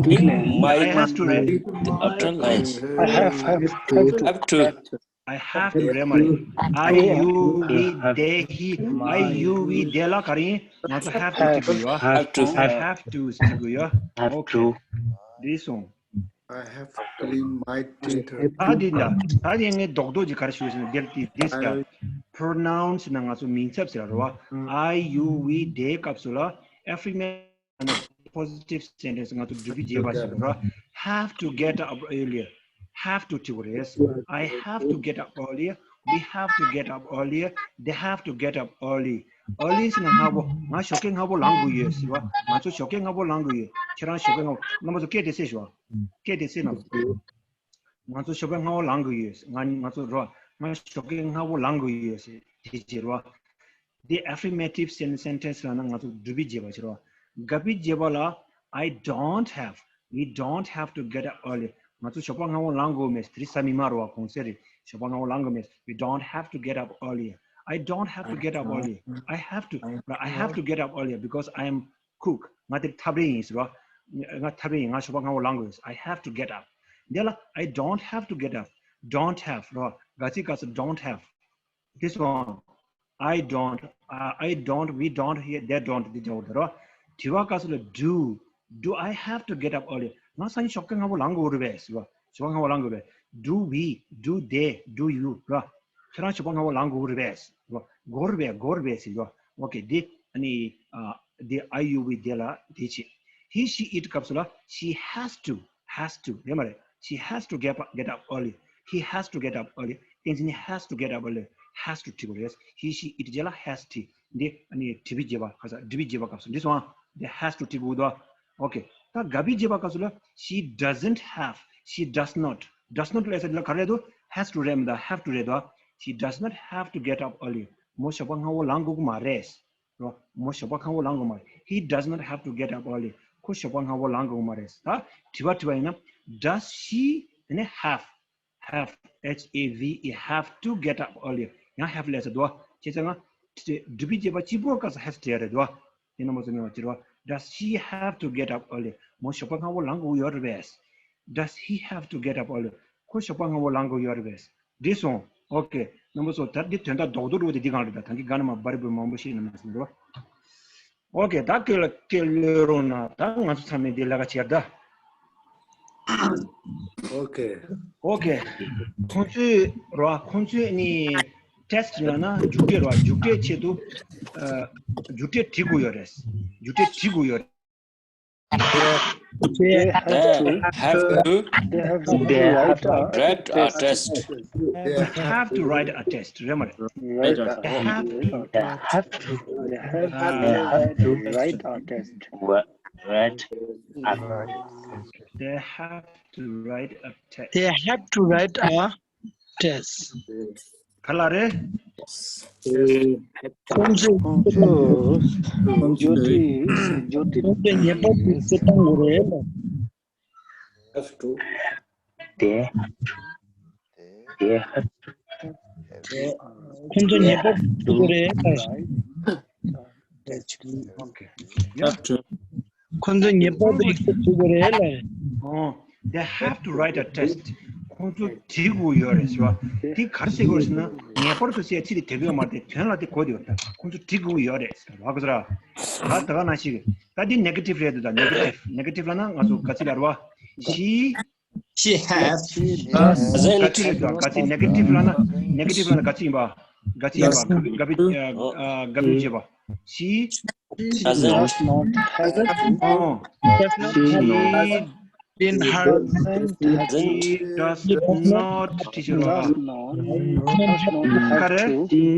clean my teeth after lunch. I have, have, have to. Have to. I have to རེད་མ་རེད། I, you, we, they, he, I, you, we, they ལ་ག་རེ་ཡིན། ང་ཚོ་have to བྲིས་དགོས་ཡོད། Have to. I have to བྲིས་དགོས་ཡོད། Okay. འདི་སོང་། I have to clean my teeth. ད་འདི་འདྲ། ད་འདི་ངས་རྡོག་རྡོག་ཅིག་ག་རེ་ཞུ་ཟེར་ན། འདིར་དེ་འདི་ལྟར། pronouns ན་ང་ཚོ་མིང་ཚབ་ཟེར་ར་བ། I, you, we, they སྐབས་སུ་ལ་affirmative positive sentence ང་ཚོ་སྒྲུབ་པའི་རྗེས་པ་ཞིག་ར། Have to get up earlier. Have to བྲིས་པ་རེད། I have to get up earlier. We have to get up earlier. They have to get up early. Early ཟེར་ན་སྔ་པོ། ང་ཞོགས་ཀས་སྔ་པོ་ལངས་དགོས་ཡོད་ཟེར་བ། ང་ཚོ་ཞོགས་ཀས་སྔ་པོ་ལངས་དགོས་ཡོད། ཁྱེད་རང་ཞོགས་ཀས་སྔ་པོ། རྣམ་པ་ཚོ་སྐད་དེ་བཤད་ཤོག་སྐད་དེ་བཤད་ན། ང་ཚོ་ཞོགས་པ་སྔ་པོ་ལངས་དགོས་ཡོད། ང་ང་ཚོ་རོ། ང་ཞོགས་ཀས་སྔ་པོ་ལངས་དགོས་ཡོད་ཟེར་དེ་བྱེད་རོ། དེ་affirmative sen- sentence ལབ་ན་ང་ཚོ་སྒྲུབ་པའི་རྗེས་པ་བྱེད་རོ། དགག་པའི་རྗེས་པ་ལ། I don't have, we don't have to get up early. ང་ཚོ་ཞོགས་པ་སྔ་པོ་ལངས་དགོས་མེད། དེ་རིང་གཟའ་མིག་དམར་རོ། གུང་སེང་རེད། ཞོགས་པ་སྔ་པོ་ལངས་དགོས་མེད། We don't have to get up early. I don't have to get up early. I have to, I have to get up early because I am cook. ང་དེ་ཐབ་རེ་ཡིན་ཟེར་བ། ང་ཐབ་རེ་ཡིན། ང་ཞོགས་པ་སྔ་པོ་ལངས་དགོས། I have to get up. འདི་ལ། I don't have to get up. Don't have རོ། དགག་བྱའི་སྐབས་སུ་don't have. This one. I don't, uh, I don't, we don't, he, they don't འདི་བྱ་བ་དེ་རོ། དྲི་བ་སྐབས་སུ་ལ། Do, do I have to get up early? ང་སང་ཉིན་ཞོགས་ཀས་སྔ་པོ་ལངས་དགོས་རེད་པས་ཟེར་བ། ཞོགས་པ་སྔ་པོ་ལངས་དགོས་པས། Do we, do they, do you རོ། ཁྱེད་རང་ཞོགས་པ་སྔ་པོ་ལངས་དགོས་རེད་པས་ཟེར་བ། དགོས་རེད་པས། དགོས་རེད་པས་ཟེར་བ། Okay, འདི་ཨ་ནི། ཨ། འདི། I, you, we, they ལ་འདི་བྱེད། He, she, it སྐབས་སུ་ལ། She has to, has to རེད་མ་རེད། She has to get up, get up early. He has to get up early. བསྟན་འཛིན་has to get up early. Has to བྲིས་དགོས་རེད། He, she, it རྗེས་ལ་has བྲིས། འདི་ཨ་ནི་དྲི་བའི་རྗེས་པ། ཁ་ས་དྲི་བའི་རྗེས་པ་སྐབས་སུ་འདི་སོང་ཨ། འདི་has to བྲིས་དགོས་འདུག Okay. ད་དགག་པའི་རྗེས་པ་སྐབས་སུ་ལ། She doesn't have, she does not, does not ལབ་ས་འདི་ལ་ག་རེ་རེད་འདུག has to རེད་མི་འདུག have to རེད་འདུག She does not have to get up early. མོ་ཞོགས་པ་སྔ་པོ་ལངས་དགོས་ཀྱི་མ་རེད། རོ། མོ་ཞོགས་པ་སྔ་པོ་ལངས་དགོས་མ་རེད། He does not have to get up early. ཁོ་ཞོགས་པ་སྔ་པོ་ལངས་དགོས་མ་རེད། ད་དྲི་བ་དྲི་བ་ཡིན་ན། Does she དེ་ནས་have, have, H A V E, have to get up earlier. ཡང་have ལས་ཟེར་འདུག་བ། བྱས་ཙང་ང་བསྒྲུབ་པའི་བྱེད་པ་གཅིག་པོ་སྐབས་སུ་has བྲིས་རེད་འདུག་བ། དེ་རྣམ་པ་ཚོ་ཉོ་བ་བྱེད་རོགས། Does she have to get up earlier? མོ་ཞོགས་པ་སྔ་བོ་ལངས་དགོས་ཡོད་རེད་པས། Does he have to get up earlier? ཁོ་ཞོགས་པ་སྔ་བོ་ལངས་དགོས་ཡོད་རེད་པས། འགྲིག་སོང་། ཨོ་ཀེ། རྣམ་པ་ཚོ་ད་འདི་དོན་དག་རྡོག་རྡོག་རུ་དེ་འདི་གང་རེད། ད་ད་གི་ག་ན་མ་བར་བུ་མང་པོ་ཞིག་ནི་མ་སོང་འགྲོ། ཨོ་ཀེ། ད་སྐད་ལ་སྐད་ལོས་རོགས་ན་ད་ང་ཚོ་ཚང་མས་འདི་ལས་ཀ་བྱེད་ད། ཨོ་ཀེ། ཨོ་ཀེ། ཁོང་ཚོས་རོ། ཁོང་ཚོས་ནི་ཊེ་སི་ཊི་ལབ་ན་རྒྱུགས་སྤྲོད་རོ། རྒྱུགས་སྤྲོད་ཆེད་དུ་ཨ་རྒྱུགས་སྤྲོད་བྲིས་དགོས་ཡོད་རེད། རྒྱུགས་སྤྲོད་བྲིས་དགོས་ཡོད་རེད། They have to, they have to, they have to write a test. They have to write a test. རེད་མ་རེད། They have to, they have to, they have to write a test. Write a test. They have to write a test. They have to write a test. ག་ལ་རེད། ཁོང་ཚོས་ཁོང་ཚོས་ཇོ་ཏི་ཇོ་ཏི་ཁོང་ཚོས་ངེས་པར་དུ་བྱེད་སྟངས་ཡོད་རེད་ལ། དེ་དེ་ཁོང་ཚོས་ངེས་པར་དུ་བྱེད་དགོས་རེད་ལ། ཁོང་ཚོས་ངེས་པར་དུ་ཡིག་ཚད་བྲིས་དགོས་རེད་ལ། ཨོ། They have to write a test. ཁོང་ཚོ་བྲིས་དགོས་ཡོད་རེད་ཟེར་བ། དེ་ག་རེ་ཟེར་དགོས་ཟེར་ན། ངེས་པར་དུ་ཟེར་ཚིག་དེ་དེ་གོ་མ་རེད། དོན་ལ་དེ་གོ་དེ་ཡོད་རེད། ཁོང་ཚོ་བྲིས་དགོས་ཡོད་རེད་ཟེར་བ་གོ་ཟེར། ད་ད་ག་ནང་བཞིན་ད་འདི་ནེ་གེ་ཊིབ་རེད་འདུག་ད་ནེ་གེ་ཊིབ། ནེ་གེ་ཊིབ་ལབ་ན་ང་ཚོ་ག་ཚིག་ལ་རེད་བ། She She has. ག་ཚིག་རེད་འདུག་ག་ཚིག་ནེ་གེ་ཊིབ་ལབ་ན། ནེ་གེ་ཊིབ་ལབ་ན་ག་ཚིག་ཡིན་པ། ག་ཚིག་ཡིན་པ། ག་བི་ག་བི་ཨ་ག་བི་བྱེད་པ། She doesn't. Does not have. ཨོ། She doesn't have. She does not teacher. Does not. Does not have to.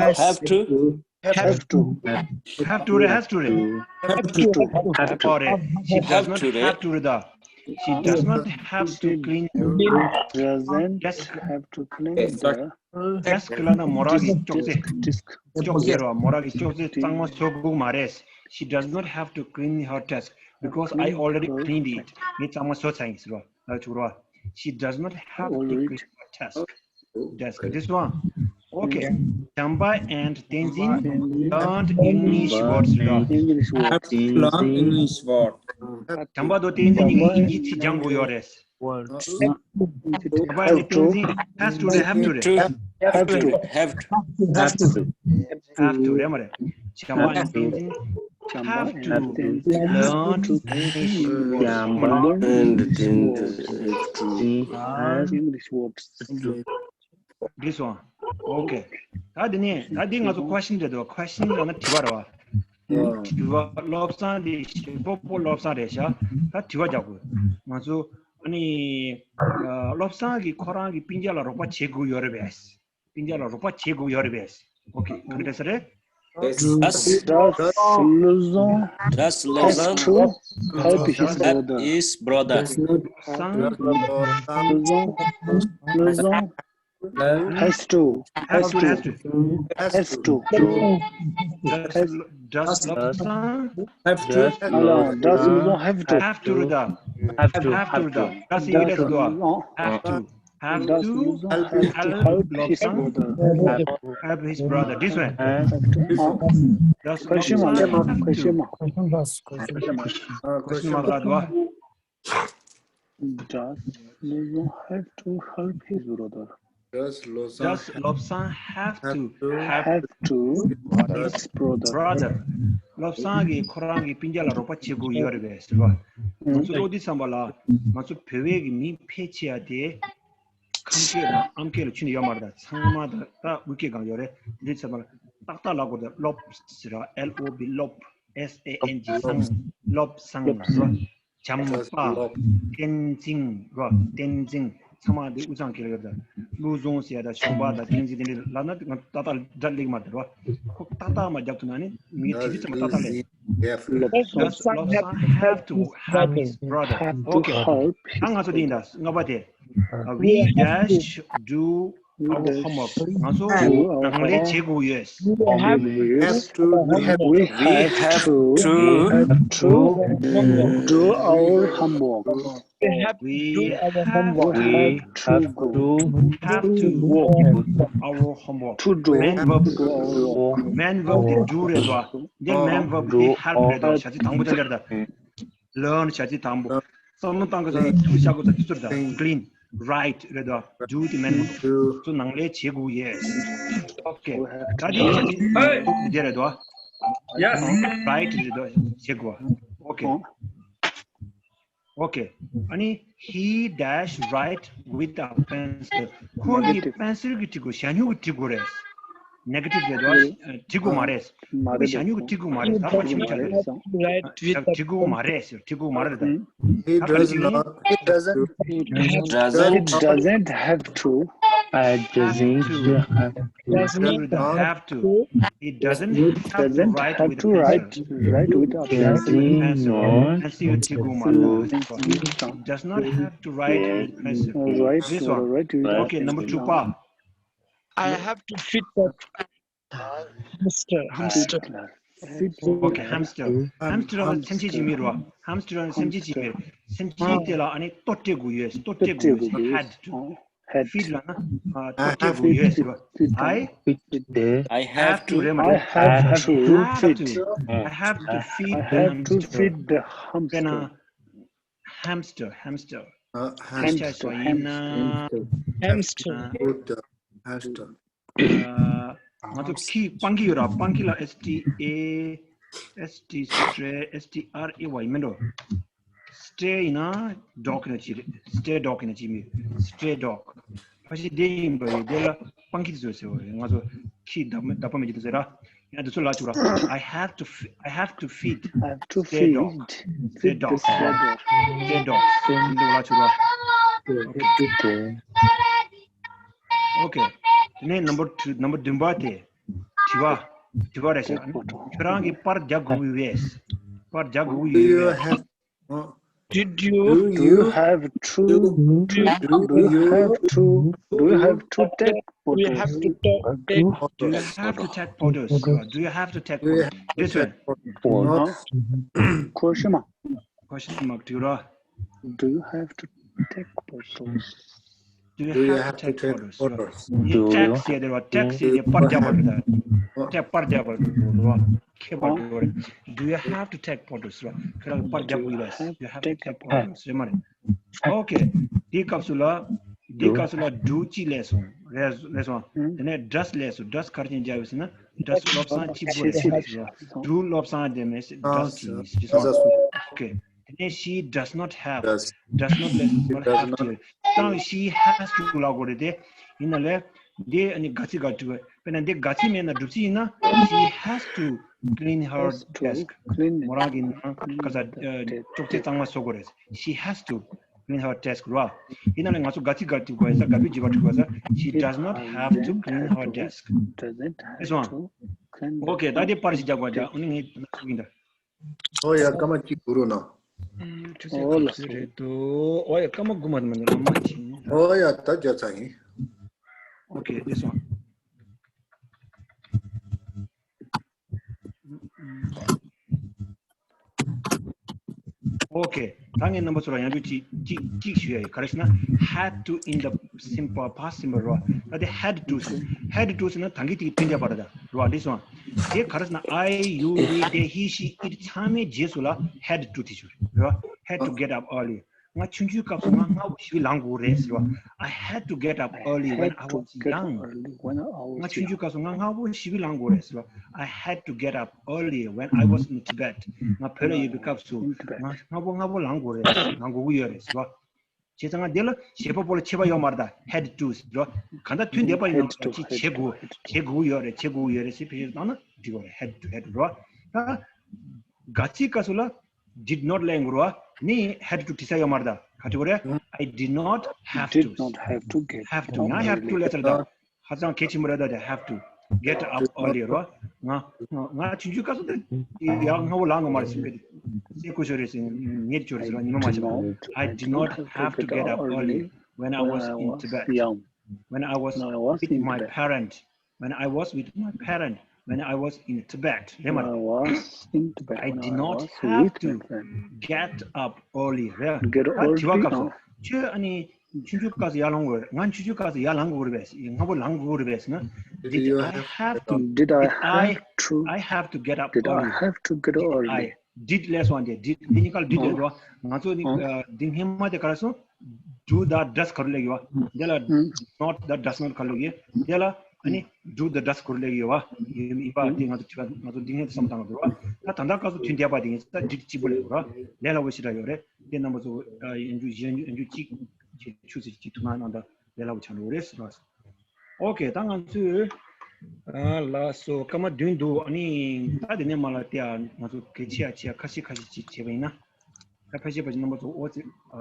Have to. Have to. Have to རེད། Has to རེད། Have to. Have to རེད། She does not have to རེད་ད། She does not have to clean. Doesn't have to clean the desk. ལབ་ན་མོ་རང་གི་ཅོག་ཙེ། ཅོག་ཙེ་རེད་བ། མོ་རང་གི་ཅོག་ཙེ་གཙང་མ་བཟོ་དགོས་མ་རེད། She does not have to clean her desk because I already cleaned it. ངས་གཙང་མ་བཟོས་ཚར་ཡིན་ཟེར་བ། ལབ་ཆོག་རེད་བ། She does not have to clean her desk. Desk. This one. Okay. Champa and Tenzin learned English words. English words. Learn English word. Champa དང་བསྟན་འཛིན་གཉིས་ཀྱིས་དབྱིན་ཇི་ཚིག་སྦྱང་དགོས་ཡོད་རེད། Champa and Tenzin has to རེད། Have to རེད། Have to. Have to. Have to. Have to རེད་མ་རེད། Champa and Tenzin have to learn English words. English words. འགྲིག་སོང་། ཨོ་ཀེ། ད་འདི་ནས་ད་འདི་ང་ཚོ་ཁོ་ཤིན་རེད་འདུག་ཁོ་ཤིན་ལབ་ན་དྲི་བ་རེད་བ། དྲི་བ། བློ་བཟང་འདི་ཞིག་པོ་པོ་བློ་བཟང་རེད་ཤག་ད་དྲི་བ་རྒྱག་དགོས། ང་ཚོ་ཨ་ནི་བློ་བཟང་གིས་ཁོ་རང་གི་སྤུན་ཀྱག་ལ་རོགས་པ་བྱེད་དགོས་ཡོད་རེད་པས། སྤུན་ཀྱག་ལ་རོགས་པ་བྱེད་དགོས་ཡོད་རེད་པས། ཨོ་ཀེ། ག་འདྲ་ས་རེད། Does Does Lozan Lozan has to help his brother? His brother. Lozan Lozan has to has to has to has to. Does Does Lozan have to? Does Lozan have to? Have to རེད་ད། Have to རེད་ད། Does Lozan have to? Have to. Have to help his brother. Help his brother. This one. Does Lobsang have to? Question mark. Question mark. Question mark. Does Lobsang have to help his brother? Does Lobsang have to help his brother? Lobsang གིས་ཁོ་རང་གི་སྤུན་ཀྱག་ལ་རོགས་པ་བྱེད་དགོས་ཡོད་རེད་པས་ཟེར་བ། ང་ཚོ་ཀློག་དུས་ཙམ་པ་ལ་ང་ཚོ་བོད་པའི་གི་མིང་ཕལ་ཆེ་བ་དེ་ཁམས་སྐད་དང་ཨམ་སྐད་ལ་ཕྱིན་ནས་ཡོད་མ་རེད། ད་ཚང་མ་ད་ད་དབུས་སྐད་སྒང་ཡོད་རེད། དེ་དུས་ཙམ་པ་ལ་ཏག་ཏག་ལབ་དགོས་རེད། ལོབ་ཟེར་བ། L O B ལོབ། S A N G སང་། ལོབ་སང་ཟེར་བ། བྱམས་པ། བསྟན་འཛིན་རོ། བསྟན་འཛིན། ཚང་མ་འདི་དབུས་གཙང་གི་ལ་ཡོད་ད། བློ་བཟང་ཟེར་ཡ་ད་གཞོང་པ་ད་བསྟན་འཛིན་དེ་འདྲ་ལབ་ན་ང་ཏག་ཏག་སྒྲ་སླེབས་མ་ཐུབ་རོ། ཁོ་ཏག་ཏག་མ་རྒྱབ་ཐུབ་ན་ནི་ངའི་དེ་དུས་ཙམ་པ་ཏག་ཏག་ལས། Does Lobsang have to help his brother? Okay. ད་ང་ཚོ་དེ་ཡིན་ད། ལྔ་པ་དེ། Uh, we dash do our homework. ང་ཚོ་ནང་ལས་བྱེད་དགོས་ཡོད། We have to, we have We have to do our homework. We have to do our homework. We have to have to work. our homework. To do. Man verb. Man verb དེ do རེད་དོ། འདི་man verb དེ་help རེད་དོ། བྱ་ཚིག་དང་པོ་དེ་རེད་ད། Learn བྱ་ཚིག་དང་པོ། བསམ་བློ་བཏང་གི་ཚོད་ཚུར་བཞག་དགོས་ཚ་དུས་ཚོད་ད། Clean. Write རེད་དོ། Do དེ་man verb. ཚོ་ནང་ལས་བྱེད་དགོས་ཡས། Okay. ད་དེ་བྱ་ཚིག་དེ་རེད་དོ། Yeah. Write རེད་དོ། བྱེད་དགོས། Okay. Okay. ཨ་ནི he dash write with a pencil. ཁོ་གིས་pencil གིས་བྲི་དགོས། ཞ་སྨྱུག་གིས་བྲི་དགོས་རེད། Negative རེད་དོ། བྲི་དགོས་མ་རེད། ཁོ་གིས་ཞ་སྨྱུག་གིས་བྲི་དགོས་མ་རེད། ད་ཁོ་ཆི་མོ་ཆགས་རེད། Write with a བྲི་དགོས་མ་རེད་ཟེར། བྲི་དགོས་མ་རེད་ད། He does not have to. Doesn't Doesn't have to. I doesn't have Doesn't have to. He doesn't have to Doesn't write have with to write, pencil. write with a Pencil. pencil. Pencil. no Pencil you take He does not have to write with pencil. Right, This one. Right. Okay, number two pa. I have to feed the hamster. Hamster. Feed. Okay, hamster. Hamster ལ་སེམས་ཅན་ཅིག་མེད་རོ། Hamster ལ་སེམས་ཅན་ཅིག་མེད། སེམས་ཅན་དེ་ལ་ཨ་ནི་ལྟོ་སྤྲད་དགོས་ཡོད། ལྟོ་སྤྲད་དགོས་ཡོད། Had to. Had. Feed ལ་ན་ལྟོ་སྤྲད་དགོས་ཡོད་ཟེར་བ། I feed the have to རེད་མ་I རེད། have to feed. I have to feed I have to feed the དཔེར་ན་hamster. hamster, hamster. Uh, Hamster hamster. ཡིན་ན། Hamster. Good. Hamster. ང་ཚོ་ཁྱི་སྤང་ཁྱི་ཡོད་ར། སྤང་ཁྱི་ལ S T A, S T stray, S T R A Y མིན་འགྲོ། Stray ཡིན་ན་dog ཡིན་ན་ཅི་རེད། Stray dog ཡིན་ན་ཅི་མི། Stray dog. ཕ་ཤི་དེ་ཡིན་པ་ཡིན། དེ་ལ་སྤང་ཁྱི་དེ་ཚོ་ཟེར་བ་རེད། ང་ཚོ་ཁྱི་བདག་མེད་བདག་པ་མེད་ཀྱི་དེ་ཟེར་ར། ཡང་དེ་ཚོ་ལ་ཆུག་ར། I have to fe- I have to feed I have to stray dog. feed. Stray Feed dog. the stray dog. Stray dog. འདི་ལ་ཆུག་ར། Okay. དེ་ནས་number two, number བདུན་པ་དེ། དྲི་བ། དྲི་བ་རེད་ཤག་ཁྱོད་རང་གིས་པར་རྒྱག་དགོས་ཀྱི་ཡོད། པར་རྒྱག་དགོས་ཀྱི་Do you ཡོད། have? Uh, Did do you Do you you? have to? Do, Do you have to? Do you have to take We have photos? to talk. Take Do you have to take photos? Do you have to take photos? This one. No. Question mark. Question mark དྲི་བ། Do you have to take photos? Do Do you you have have to to take take photos? photos? ཡིན། take ཟེར་དེ་ར། take ཟེར་དེ་པར་རྒྱག་པར་རེད། take པར་རྒྱག་པར་རེད། ཁྱད་པར་རེད། Do you have to take photos? ར། ཁྱོད་རང་གིས་པར་རྒྱག་དགོས་ཡོད། You have to take photos རེད་མ་རེད། Okay. དེའི་སྐབས་སུ་ལ། དེའི་སྐབས་སུ་ལ་do གཅིག་སླེབས་སོང་། རེད། སླེབས་སོང་། དེ་ནས་does སླེབས་སོང་། does ག་རེ་བྱས་རྒྱག་ཡོད་ཟེར་ན། does བློ་བཟང་གཅིག་པུ་རེད་ཟེར། do བློ་བཟང་དེ་མེད་ཟེར། does གཅིག་ཡིན་ཟེར་སོང་། Okay. དེ་ནས she does not have. Does. does not ལས་མ་Does have not. to ད་she has to ལབ་དགོས་རེད་དེ། ཡིན་ན་ལས། འདི་ཨ་ནི་དགག་ཚིག་ག་འགྲུབ། དཔེར་ན་འདི་དགག་ཚིག་མེད་ན་སྒྲུབ་ཚིག་ཡིན་ན། she has to clean her Has to desk. clean མོ་རང་གི་ནང་ག་ས་ཅོག་ཙེ་གཙང་མ་བཟོ་དགོས་རེད། she has to clean her desk ར། ཡིན་ན་ལས་ང་ཚོ་དགག་ཚིག་ག་འགྲུབ་དགོས་ས། དགག་པའི་བརྗོད་པ་འགྲུབ་དགོས་ས། she does not have to clean her desk. Doesn't This have one. to clean the Okay. ད་དེ་པར་ཞིག་རྒྱག་དགོས་ཀྱང་ཨ་ནི་ངས་ཐུག་གིན་ད། Oh yeah, come on, keep guru now. ཆུ་ཚོད་ག་ཚོད་རེད་འདུག་ཨོ་ཡ་སྐར་མ་དགུ་མ་དུ་མ་ནི་ལམ་མ་ཕྱིན། Oh yeah, ད་རྒྱག་ཚར་ཡིན། Okay, this one. Okay. ད་ངས་རྣམ་པ་ཚོ་ལ་ཡང་བསྐྱར་ཅིག་ཅིག་ཅིག་ཞུ་ཡ་ཡོད། ག་རེ་ཞུ་ན། had to in the simple past simple རོ། ད་དེ་had to ཟེར། had to ཟེར་ན་ད་གིན་དེ་གི་དོན་རྒྱག་པ་རེད་ད་རོ། འདི་སོང་། དེ་ག་རེ་ཟེར་ན། I, you, we, they, he, she, it ཚང་མའི་རྗེས་སུ་ལ་had to དེ་ཞུ་རོ། Had to get up early. ང་ཆུང་ཆུང་སྐབས་སུ་ང་སྔ་པོ་ཞེ་པོ་ལངས་དགོས་རེད་ཟེར་བ། I had to get up early when I was young. ང་ཆུང་ཆུང་སྐབས་སུ་ང་སྔ་པོ་ཞེ་པོ་ལངས་དགོས་རེད་ཟེར་བ། I had to get up early when I was in Tibet. ང་བོད་ལ་ཡོད་པའི་སྐབས་སུ་ང་སྔ་པོ་སྔ་པོ་ལངས་དགོས་རེད། ལངས་དགོས་ཀྱི་ཡོད་རེད་ཟེར་བ། བྱས་ཙང་ང་འདི་ལ་བྱེད་པ་པོ་ལ་ཁྱད་པར་ཡོད་མ་རེད་ད། had to ཟེར་བ། གང་ལྟར་དོན་དེ་པ་ཡིན་ན་ཅིག་བྱེད་དགོས་བྱེད་དགོས་ཀྱི་ཡོད་རེད། བྱེད་དགོས་ཀྱི་ཡོད་རེད་ཟེར་བེད་སྤྱོད་བཏང་ན་འགྲིག་གི་རེད། had to had to རེད་བ། ད་དགག་ཚིག་སྐབས་སུ་ལ་did not ལབ་དགོས་རེད་བ། ནི་had to དྲི་ས་ཡོད་མ་རེད་ད། ག་རེ་དྲི་དགོས་རེད། I did not have to. Did not have to get have to. ང་have to ལབ་ཚར་ད། ཧ་ཅང་གལ་ཆེན་པོ་རེད་ད། དེ་have to get up early རེད་བ། ང་ང་ང་ཆུང་ཆུང་སྐབས་སུ་དེ་ཡག་སྔ་པོ་ལངས་དགོས་མ་རེད་ཟེར་བས། སེ་ཁུ་ཤོར་རེད་ཟེར། ཉལ་ཆོག་རེད་ཟེར་བ། ཉི་མ་མ་ཆགས་པ། I did not have to get up early when I was in Tibet. Young. When I was with my parent, when I was with my parent, when I was in Tibet. རེད་མ་རེད། I was in Tibet. I did not have to get up early. རེད། ད་དྲི་བ་སྐབས་སུ་ཁྱོད་ཨ་ནི་ཆུང་ཆུང་སྐབས་སུ་ཡར་ལངས་དགོས་རེད། ང་ཆུང་ཆུང་སྐབས་སུ་ཡར་ལངས་དགོས་རེད་པས། སྔ་པོ་ལངས་དགོས་རེད་པས་ཟེར་ན། Did I have to? Did I have to? I have to get up early. Did I have to get up early? Did ལས་སོང་དེ། did འདི་གཉིས་ཀ་ལ་did ལས་འགྲོ། ང་ཚོ་ནི་འདི་སྔོན་མ་དེ་ག་རེ་སོང་། do the does ག་རེ་ལས་ཡོད། འདི་ལ་not the does not ག་རེ་ལས་ཡོད། འདི་ལ་ཨ་ནི་do the does ག་རེ་ལས་ཡོད་བ། ཡིན་པ་དེ་ང་ཚོ་དྲི་བ་ང་ཚོ་འདི་སྔོན་དུ་བསམ་བཏང་དགོས་རེད་བ། ད་ད་ལྟ་སྐབས་སུ་དུས་འདས་པ་དེ་ཡིན་ཙང་did གཅིག་པོ་ལས་ཡོད་ར། ལས་སླ་པོ་ཞེ་དྲག་ཡོད་རེད། དེ་རྣམ་པ་ཚོ་ཡན་འཇུ་ཡན་འཇུ་གཅིག་ཆུ་ཚོད་གཅིག་ཐུག་ན་ནང་ད་ལས་སླ་པོ་ཆགས་འགྲོ་གི་རེད་ཟེར་བ། ཨོ་ཁེ། ད་ང་ཚོས་ཨ་ལགས་སོ། སྐར་མ་བདུན་འདུག་ཨ་ནི་ད་དེ་ནས་མ་ལ་དེ་ང་ཚོ་གལ་ཆེ་ཡ་ཆེ་ཡ་ཁ་ཤས་ཁ་ཤས་ཅིག་བྱས་པ་ཡིན་ན། ད་ཕལ་ཆེར་ཕལ་ཆེར་རྣམ་པ་ཚོ་ཨོ་ཙི་ཨ་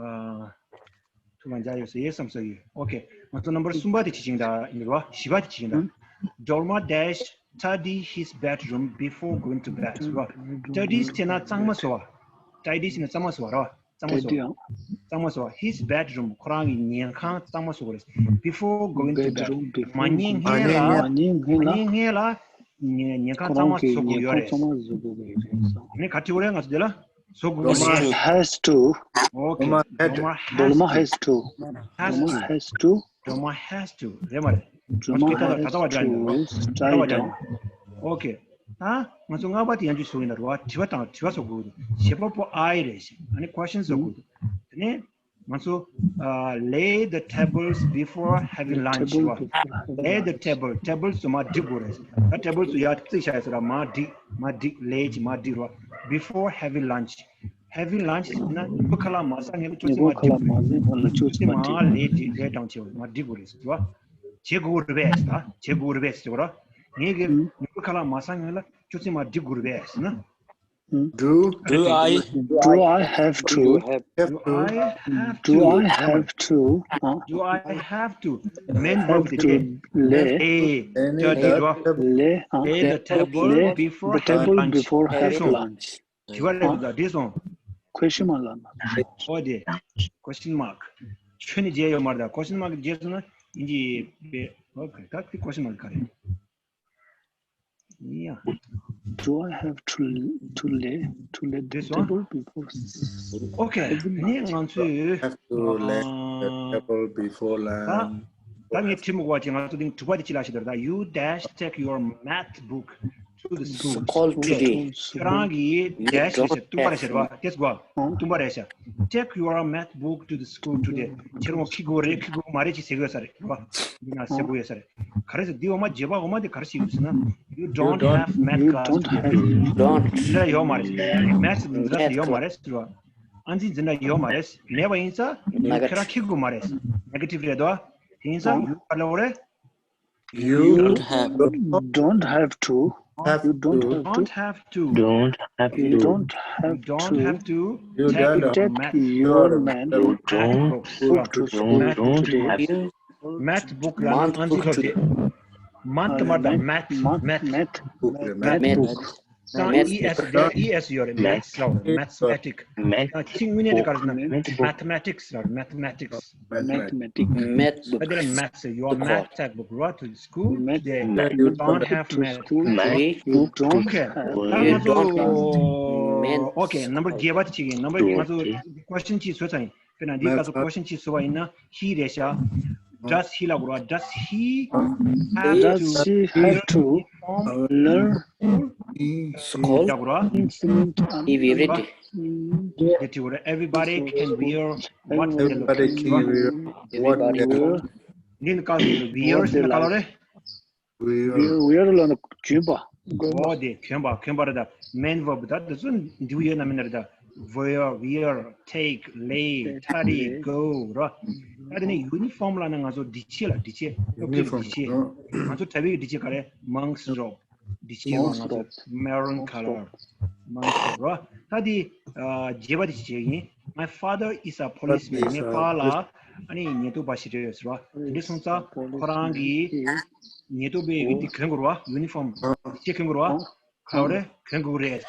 ཐུགས་ལ་འཇགས་ཡོད་ཟེར་བསམ་ས་ཡོད། ཨོ་ཁེ། ང་ཚོ་རྣམ་པ་གསུམ་པ་དེ་ཅི་ཅིང་ད་ཡིན་རོ། བཞི་པ་དེ་ཅི་ཅིང་ད། Dorma dash tidy his bedroom before going to bed རོ། Tidy ཟེར་ན་གཙང་མ་བཟོ་བ། Tidy ཟེར་ན་གཙང་མ་བཟོ་བ་རོ། གཙང་མ་བཟོ། གཙང་མ་བཟོ། His bedroom ཁོ་རང་གི་ཉལ་ཁང་གཙང་མ་བཟོ་དགོས་རེད། Before going to bed མ་ཉལ་སྔོན་ལ། མ་ཉལ་སྔོན་ལ་ཉལ་ཉལ་ཁང་གཙང་མ་བཟོ་དགོས་ཡོད་རེད། ནི་ག་དྲི་བ་རེད་ང་ཚོ་འདི་ལ་བཟོ་དགོས་རེད། Has to. Okay. Dorma has to. Has to. Dorma has to. Dorma has to རེད་མ་རེད། Dorma has to. Okay. ད་ང་ཚོ་ལྔ་པ་དེ་ཡང་ཅིག་བཟོ་ཡིན་ན་རོ། དྲི་བ་དང་དྲི་བ་བཟོ་དགོས་རེད། བྱེད་པ་པོ་I རེད། ཨ་ནི་question བཟོ་དགོས་རེད། དེ་ནས་ང་ཚོ་ཨ་lay the tables before having lunch རོ། Lay the table. Table བཟོ་མ་སྒྲིག་དགོས་རེད། ད་table བཟོ་ཡ་རྩིས་བྱ་ཡ་ཟེར་ར། མ་སྒྲིག་མ་སྒྲིག lay གྱི་མ་སྒྲིག་རོ། Before having lunch. Having lunch ཟེར་ན་ཉིན་གུང་ཁ་ལག་མ་ཟ་སྔོན་ལ་ཅོག་ཙེ་མ་སྒྲིག་དགོས་རེད། ཅོག་ཙེ་མ་ལས་སྒྲིག་ལས་དང་བྱེད་མ་སྒྲིག་དགོས་རེད་ཟེར་བ། བྱེད་དགོས་རེད་པས་ད། བྱེད་དགོས་རེད་པས་ཟེར་བ་ར། ངས་གི་ཉིན་གུང་ཁ་ལག་མ་ཟ་སྔོན་ལ་ཅོག་ཙེ་མ་སྒྲིག་དགོས་རེད་པས་ཟེར་ན། Do do I do I have to? Do I have to? Do I have to? Do I have to? Men verb དེ་ལས། Lay the table before having lunch. དྲི་བ་རེད་འདུག་ད་འདི་སོང་། Question mark ལ་ན། ཨོ་དེ། Question mark ཁྱོན་ནས་བརྗེད་ཡོད་མ་རེད་ད། Question mark བརྗེད་སོང་ན་ཡིན་གྱི་པས། ཨོ་ཁེ། ད་དེ་question mark ག་རེད། ཡ། Do I have to to lay to lay the table before? ཨོ་ཁེ། ནི་ང་ཚོས་Have to lay the table before lunch. ད་ངས་དྲི་མི་དགོས་པ་ཅིག་ང་ཚོ་དེང་དྲི་བ་དེ་ཅི་ལ་ཞིག་དར་ད། You dash take your math book to the school. School today. ཁྱེད་རང་གིས་dash ཟེར་བཏུམ་པ་རེད་ཟེར་བ། དེ་ཟེར་བ། བཏུམ་པ་རེད་ཟེར། Take your math book to the school today. ཁྱེད་རང་ཁྱི་གུ་རེད། ཁྱི་གུ་མ་རེད་ཅེས་ཟེར་གི་ཡོད་ས་རེད། རེད་བ། འདི་ན་ཟེར་གི་ཡོད་ས་རེད། ག་རེ་ཟེར། འདི་འོ་མ་རྗེས་པ་འོ་མ་དེ་ག་རེ་ཞིག་ཡོད་ཟེར་ན། You don't have math class today. འཛིན་གྲྭ་ཡོད་མ་རེད། Math འཛིན་གྲྭ་ཟེར་ཡོད་མ་རེད་ཟེར་བ། ཨ་འཛིན་འཛིན་གྲྭ་ཡོད་མ་རེད། མེད་པ་ཡིན་ཙང་ཁྱེད་རང་ཁྱི་གུ་མ་རེད། Negative རེད་དོ། དེ་ཡིན་ཙང་you ག་རེ་ལབ་དགོས་རེད། You don't have to. You don't have to. Don't have to. You don't have to. You don't have to. You take your math. You don't. You don't. You don't have to. Math book ལ་ཨང་ཀི་ཁོ་དེ། Month མ་རེད། Math. Math. Math book. ད་ཨི་ཨེས་ཡོད་རེད། Maths ལ་Mathematic. ད་ཁྱི་དངོས་གནས་དེ་ག་རེ་ཟེར་ན། Mathematics ལ་Mathematics. Mathematics. Math book. ད་དེ་ལ་math ཟེར། Your math textbook. Go to the school today. You don't have math. You don't have. Okay. ད་ང་ཚོ། Okay. Number བརྒྱད་པ་དེ་ཅིག་ཡིན། Number ང་ཚོ་question གཅིག་བཟོས་ཚར་ཡིན། དཔེར་ན་འདི་ག་ཚོད་question གཅིག་བཟོས་པ་ཡིན་ན། He རེད་ཤག Does he ལབ་དགོས་རེད་བ། Does he have to learn in school? ལབ་དགོས་རེད་བ། He will read. དེ་དྲི་དགོས་རེད། Everybody can wear what they like. འདི་ནི་ག་ཚོད་wear ཟེར་ན་ག་ལ་རེད། Wear ལབ་ན་གྱོན་པ། ཨོ་དེ་གྱོན་པ། གྱོན་པ་རེད་ད། Main verb ད་དེ་ཚོ་འདུས་ཡོད་ན་མིན་ན་རེད་ད། Wear, wear, take, lay, tidy, go ར། ད་དེ་ནས་uniform ལབ་ན་ང་ཚོ་སྒྲིག་ཆས་ལ། སྒྲིག་ཆས། སློབ་གྲྭའི་སྒྲིག་ཆས། ང་ཚོ་གྲྭ་པའི་སྒྲིག་ཆས་ག་རེ། Monk's robe སྒྲིག་ཆས་ལ་ང་ཚོ་maroon colour monk's robe ར། ད་དེ་རྗེས་པ་དེ་ཅིག་བྱས་ཡིན། My father is a policeman. ངའི་ཕ་ལགས་ཨ་ནི་ཉེན་རྟོག་པ་ཞིག་རེད་ཟེར་བ། དེ་འདྲ་སོང་ཙང་ཁོ་རང་གིས་ཉེན་རྟོག་པའི་དེ་གྱོན་དགོས་རེད་བ། Uniform སྒྲིག་ཆས་གྱོན་དགོས་རེད་བ། ག་རེ་གྱོན་དགོས་རེད།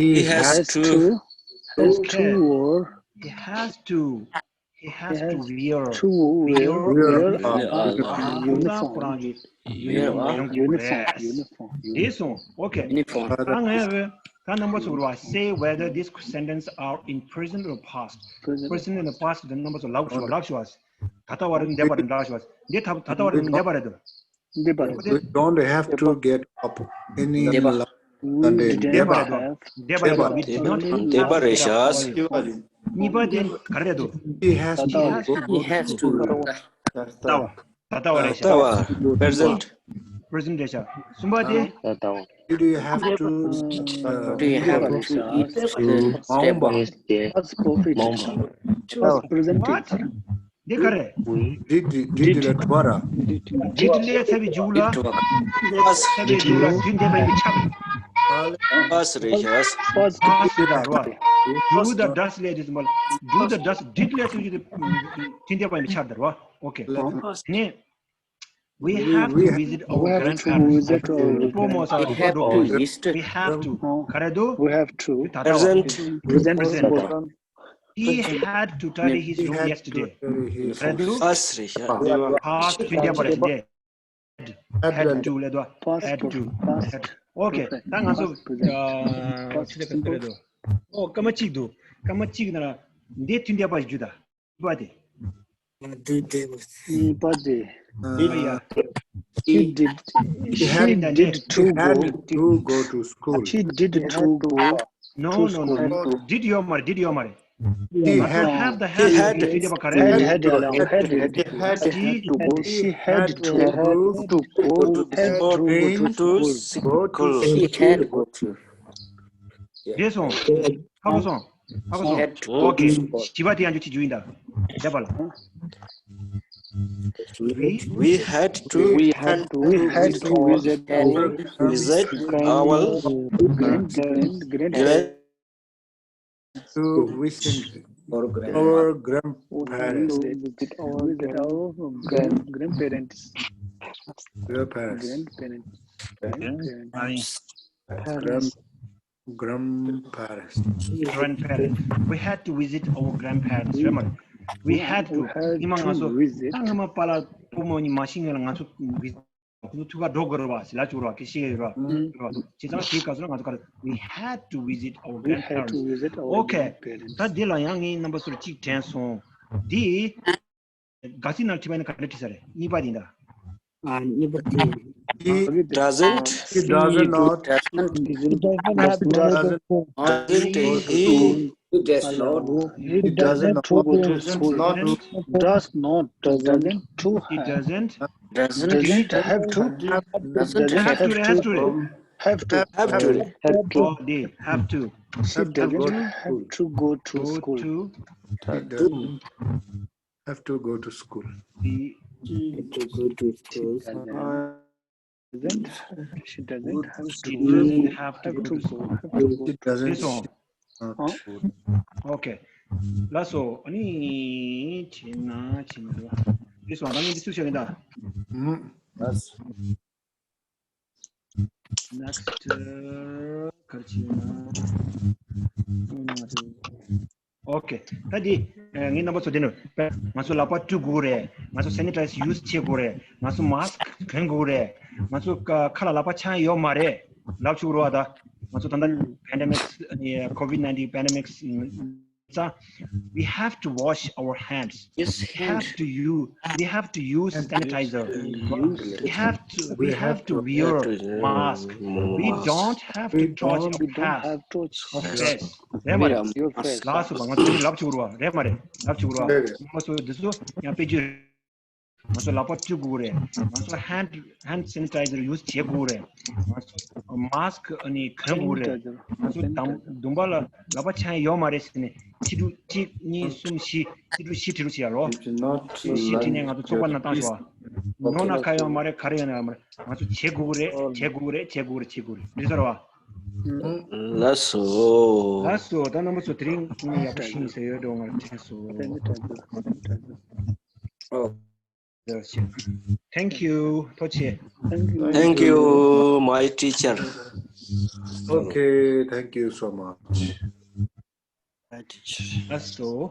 He has to. Has to or he has to. He has to wear, to wear, wear a mask. ཁོ་རང་ཁོ་རང་གི uniform. Uniform. Uniform. དེ་སོང་། Okay. Uniform. ད་ངས་ད་རྣམ་པ་ཚོ་ར་say whether these sentences are in present or past. Present or past. དེ་རྣམ་པ་ཚོ་ལབ་ཤོག་ལབ་ཤོག་ད་ལྟ་བ་རེད། འདས་པ་རེད། ལབ་ཤོག་འདི་ད་ད་ལྟ་བ་རེད། འདས་པ་རེད། འདས་པ་རེད། We don't have to get up any འདས་པ། Sunday. འདས་པ་རེད་དོ། འདས་པ་རེད་དོ། We did not have འདས་པ་རེད་ཤག་གཉིས་པ་དེ་ག་རེ་རེད་དོ། He has to go. He has to go. ད་ལྟ་བ། ད་ལྟ་བ་རེད་ཤག་ད་ལྟ་བ། Present. Present རེད་ཤག་གསུམ་པ་དེ། ད་ལྟ་བ། Did you have to, uh, Do you have to eat the step? མ་འོངས་པ། Past perfect. Past present. What? འདི་ག་རེ། Did, did ལ་དྲི་བ་ར། Did ལས་ཚ་བའི་མཇུག་ལ། Past ཚ་བའི་མཇུག་ལ་དུས་འདས་པ་ཡིན་པས་ཁྱབ། Past རེད་ཤག Past རེད་ར། Do དང་does ལས་དེ་ཚོ་མ། Do དང་does། Did ལས་ཚ་བའི་མཇུག་དེ་དུས་འདས་པ་ཡིན་པས་ཁྱབ་དེ་ར། Okay. ནས། We have to visit our grandparents. སྤོ་མོ་ས། We have to visit. We have to. ག་རེ་འདུག We have to. ད་ལྟ་བ། Present. Present. Present. He had to tidy his room yesterday. ག་རེ་འདུག Past རེད་ཤག Past དུས་འདས་པ་རེད་དེ། Had to ལབ་དུས་had to། Had to. Okay. ད་ང་ཚོ་ཨ་ཅི་ལ་ག་རེ་འདུག་ཨོ་སྐར་མ་གཅིག་འདུག་སྐར་མ་གཅིག་ནང་ལ་འདི་དུས་འདས་པ་ཞིག་རྒྱུ་ད། པ་དེ། གཉིས་པ་དེ། Did you? He did. He did to go. He had to go to school. He did to go. No, no, no, no. Did ཡོད་མ་རེད། Did ཡོད་མ་རེད། He had. Have the had. He had. Did ཡོད་མ་རེད། Had, had, had. He had to go. He had to go to school. Had to go to school. He had go to. རེད་སོང་། ཧ་གོ་སོང་། ཧ་གོ་སོང་། Okay. བཞི་པ་དེ་ཡང་ཅིག་རྒྱུ་ཡིན་ད། བཞི་པ་ལ། We had to, we had to, we had to visit our grandparents, grandparents. To visit our grandparents. Visit our grand-, grandparents. Grandparents. Grandparents. Grandparents. Parents. Grandparents. Grandparents. We had to visit our grandparents. Remember, we had to. ཉི་མ་ང་ཚོ་ད་སྔ་མ་པཱ་ལགས་སྤོ་མོ་གཉིས་མ་ཤི་སྔོན་ལ་ང་ཚོ་ཁོ་ཚོ་ཐུག་ག་འགྲོ་དགོས་རེད་བ། ཟེར་ལབ་བཅུག་རེད་བ། ཁྱེད་ཤེས་ཀྱི་ཡོད་རེད་བ། བྱས་ཙང་དེའི་སྐབས་སུ་ང་ཚོ་ག་རེ། We had to visit our grandparents. Okay. ད་འདི་ལ་ཡང་ངས་རྣམ་པ་ཚོར་གཅིག་དྲན་སོང་། འདི། དགའ་སྲིད་ནང་བྲིས་པ་ཡིན་ན་ག་འདྲ་བྲིས་ས་རེད། གཉིས་པ་དེ་ཡིན་ད། ཨ། གཉིས་པ་དེ། He doesn't. He does not. Doesn't. Doesn't. Doesn't. He. He does not. He doesn't go to school. Does not. Doesn't. He doesn't. Doesn't. Doesn't have to. Doesn't have to. Have to. Have to. Have to. Oh, they have to. She doesn't have to go to school. Go to. He doesn't have to go to school. He have to go to school. Doesn't. She doesn't have to. She doesn't have to go to school. She doesn't. This one. Huh? Okay. ལགས་སོ། ཨ་ནི་བྱས་ན་བྱས་ན་རེད། This one. ད་ངས་འདི་ཚུར་བྱས་ཡིན་ད། ལགས་སོ། Next. ག་རེ་བྱས་ན། Okay. ད་འདི་ངས་རྣམ་པ་ཚོ་འདི་ནས་ང་ཚོ་ལག་པ་བཀྲུ་དགོས་རེད། ང་ཚོ་sanitize use བྱེད་དགོས་རེད། ང་ཚོ་mask གོན་དགོས་རེད། ང་ཚོ་ཁ་ལ་ལག་པ་འཆང་ཡོད་མ་རེད། ལབ་ཆོག་རེད་བ། ད་ང་ཚོ་ད་ལྟ་pandemics, COVID nineteen pandemics, we have to wash our hands. Yes, we have to use, we have to use sanitizer. We have to, we have to wear mask. We don't have to touch our face. Your face. རེད་མ་རེད། ལགས་སོ། ང་ཚོ་ལབ་ཆོག་རེད་བ། རེད་མ་རེད། ལབ་ཆོག་རེད་བ། ང་ཚོ་འདི་ཚོ་ཡང་དཔེ་བརྗོད། ང་ཚོ་ལག་པ་བཀྲུ་དགོས་རེད། ང་ཚོ་hand, hand sanitizer use བྱེད་དགོས་རེད། ང་ཚོ་mask ཨ་ནི་གོན་དགོས་རེད། ང་ཚོ་དང་དུམ་པ་ལ་ལག་པ་འཆང་ཡོད་མ་རེད་ཟེར་ནས་ཕྱི་དྲོ་གཅིག་གཉིས་གསུམ་བཞི་ཕྱི་དྲོ་བཞི་དྲི་རུ་བྱེད་ཡ་རོ། བཞི་དྲི་ནས་ང་ཚོ་ཚོགས་པ་ནང་བཏང་ཤོག་ནོར་ན་ཁ་ཡོད་མ་རེད། ག་རེ་ཡོད་ན་ཡོད་མ་རེད། ང་ཚོ་བྱེད་དགོས་རེད། བྱེད་དགོས་རེད། བྱེད་དགོས་རེད། བྱེད་དགོས་རེད། འགྲིག་ས་རེད་བ། ལགས་སོ། ལགས་སོ། ད་རྣམ་པ་ཚོ་དེ་རིང་ཡག་པོ་ཞིག་ཡིན་ཟེར་ཡོད་འགྲོ། ང་ལ་དྲན་སོང་། Thank you. ཐུགས་རྗེ་ཆེ། Thank you, my teacher. Okay, thank you so much. My teacher. ལགས་སོ།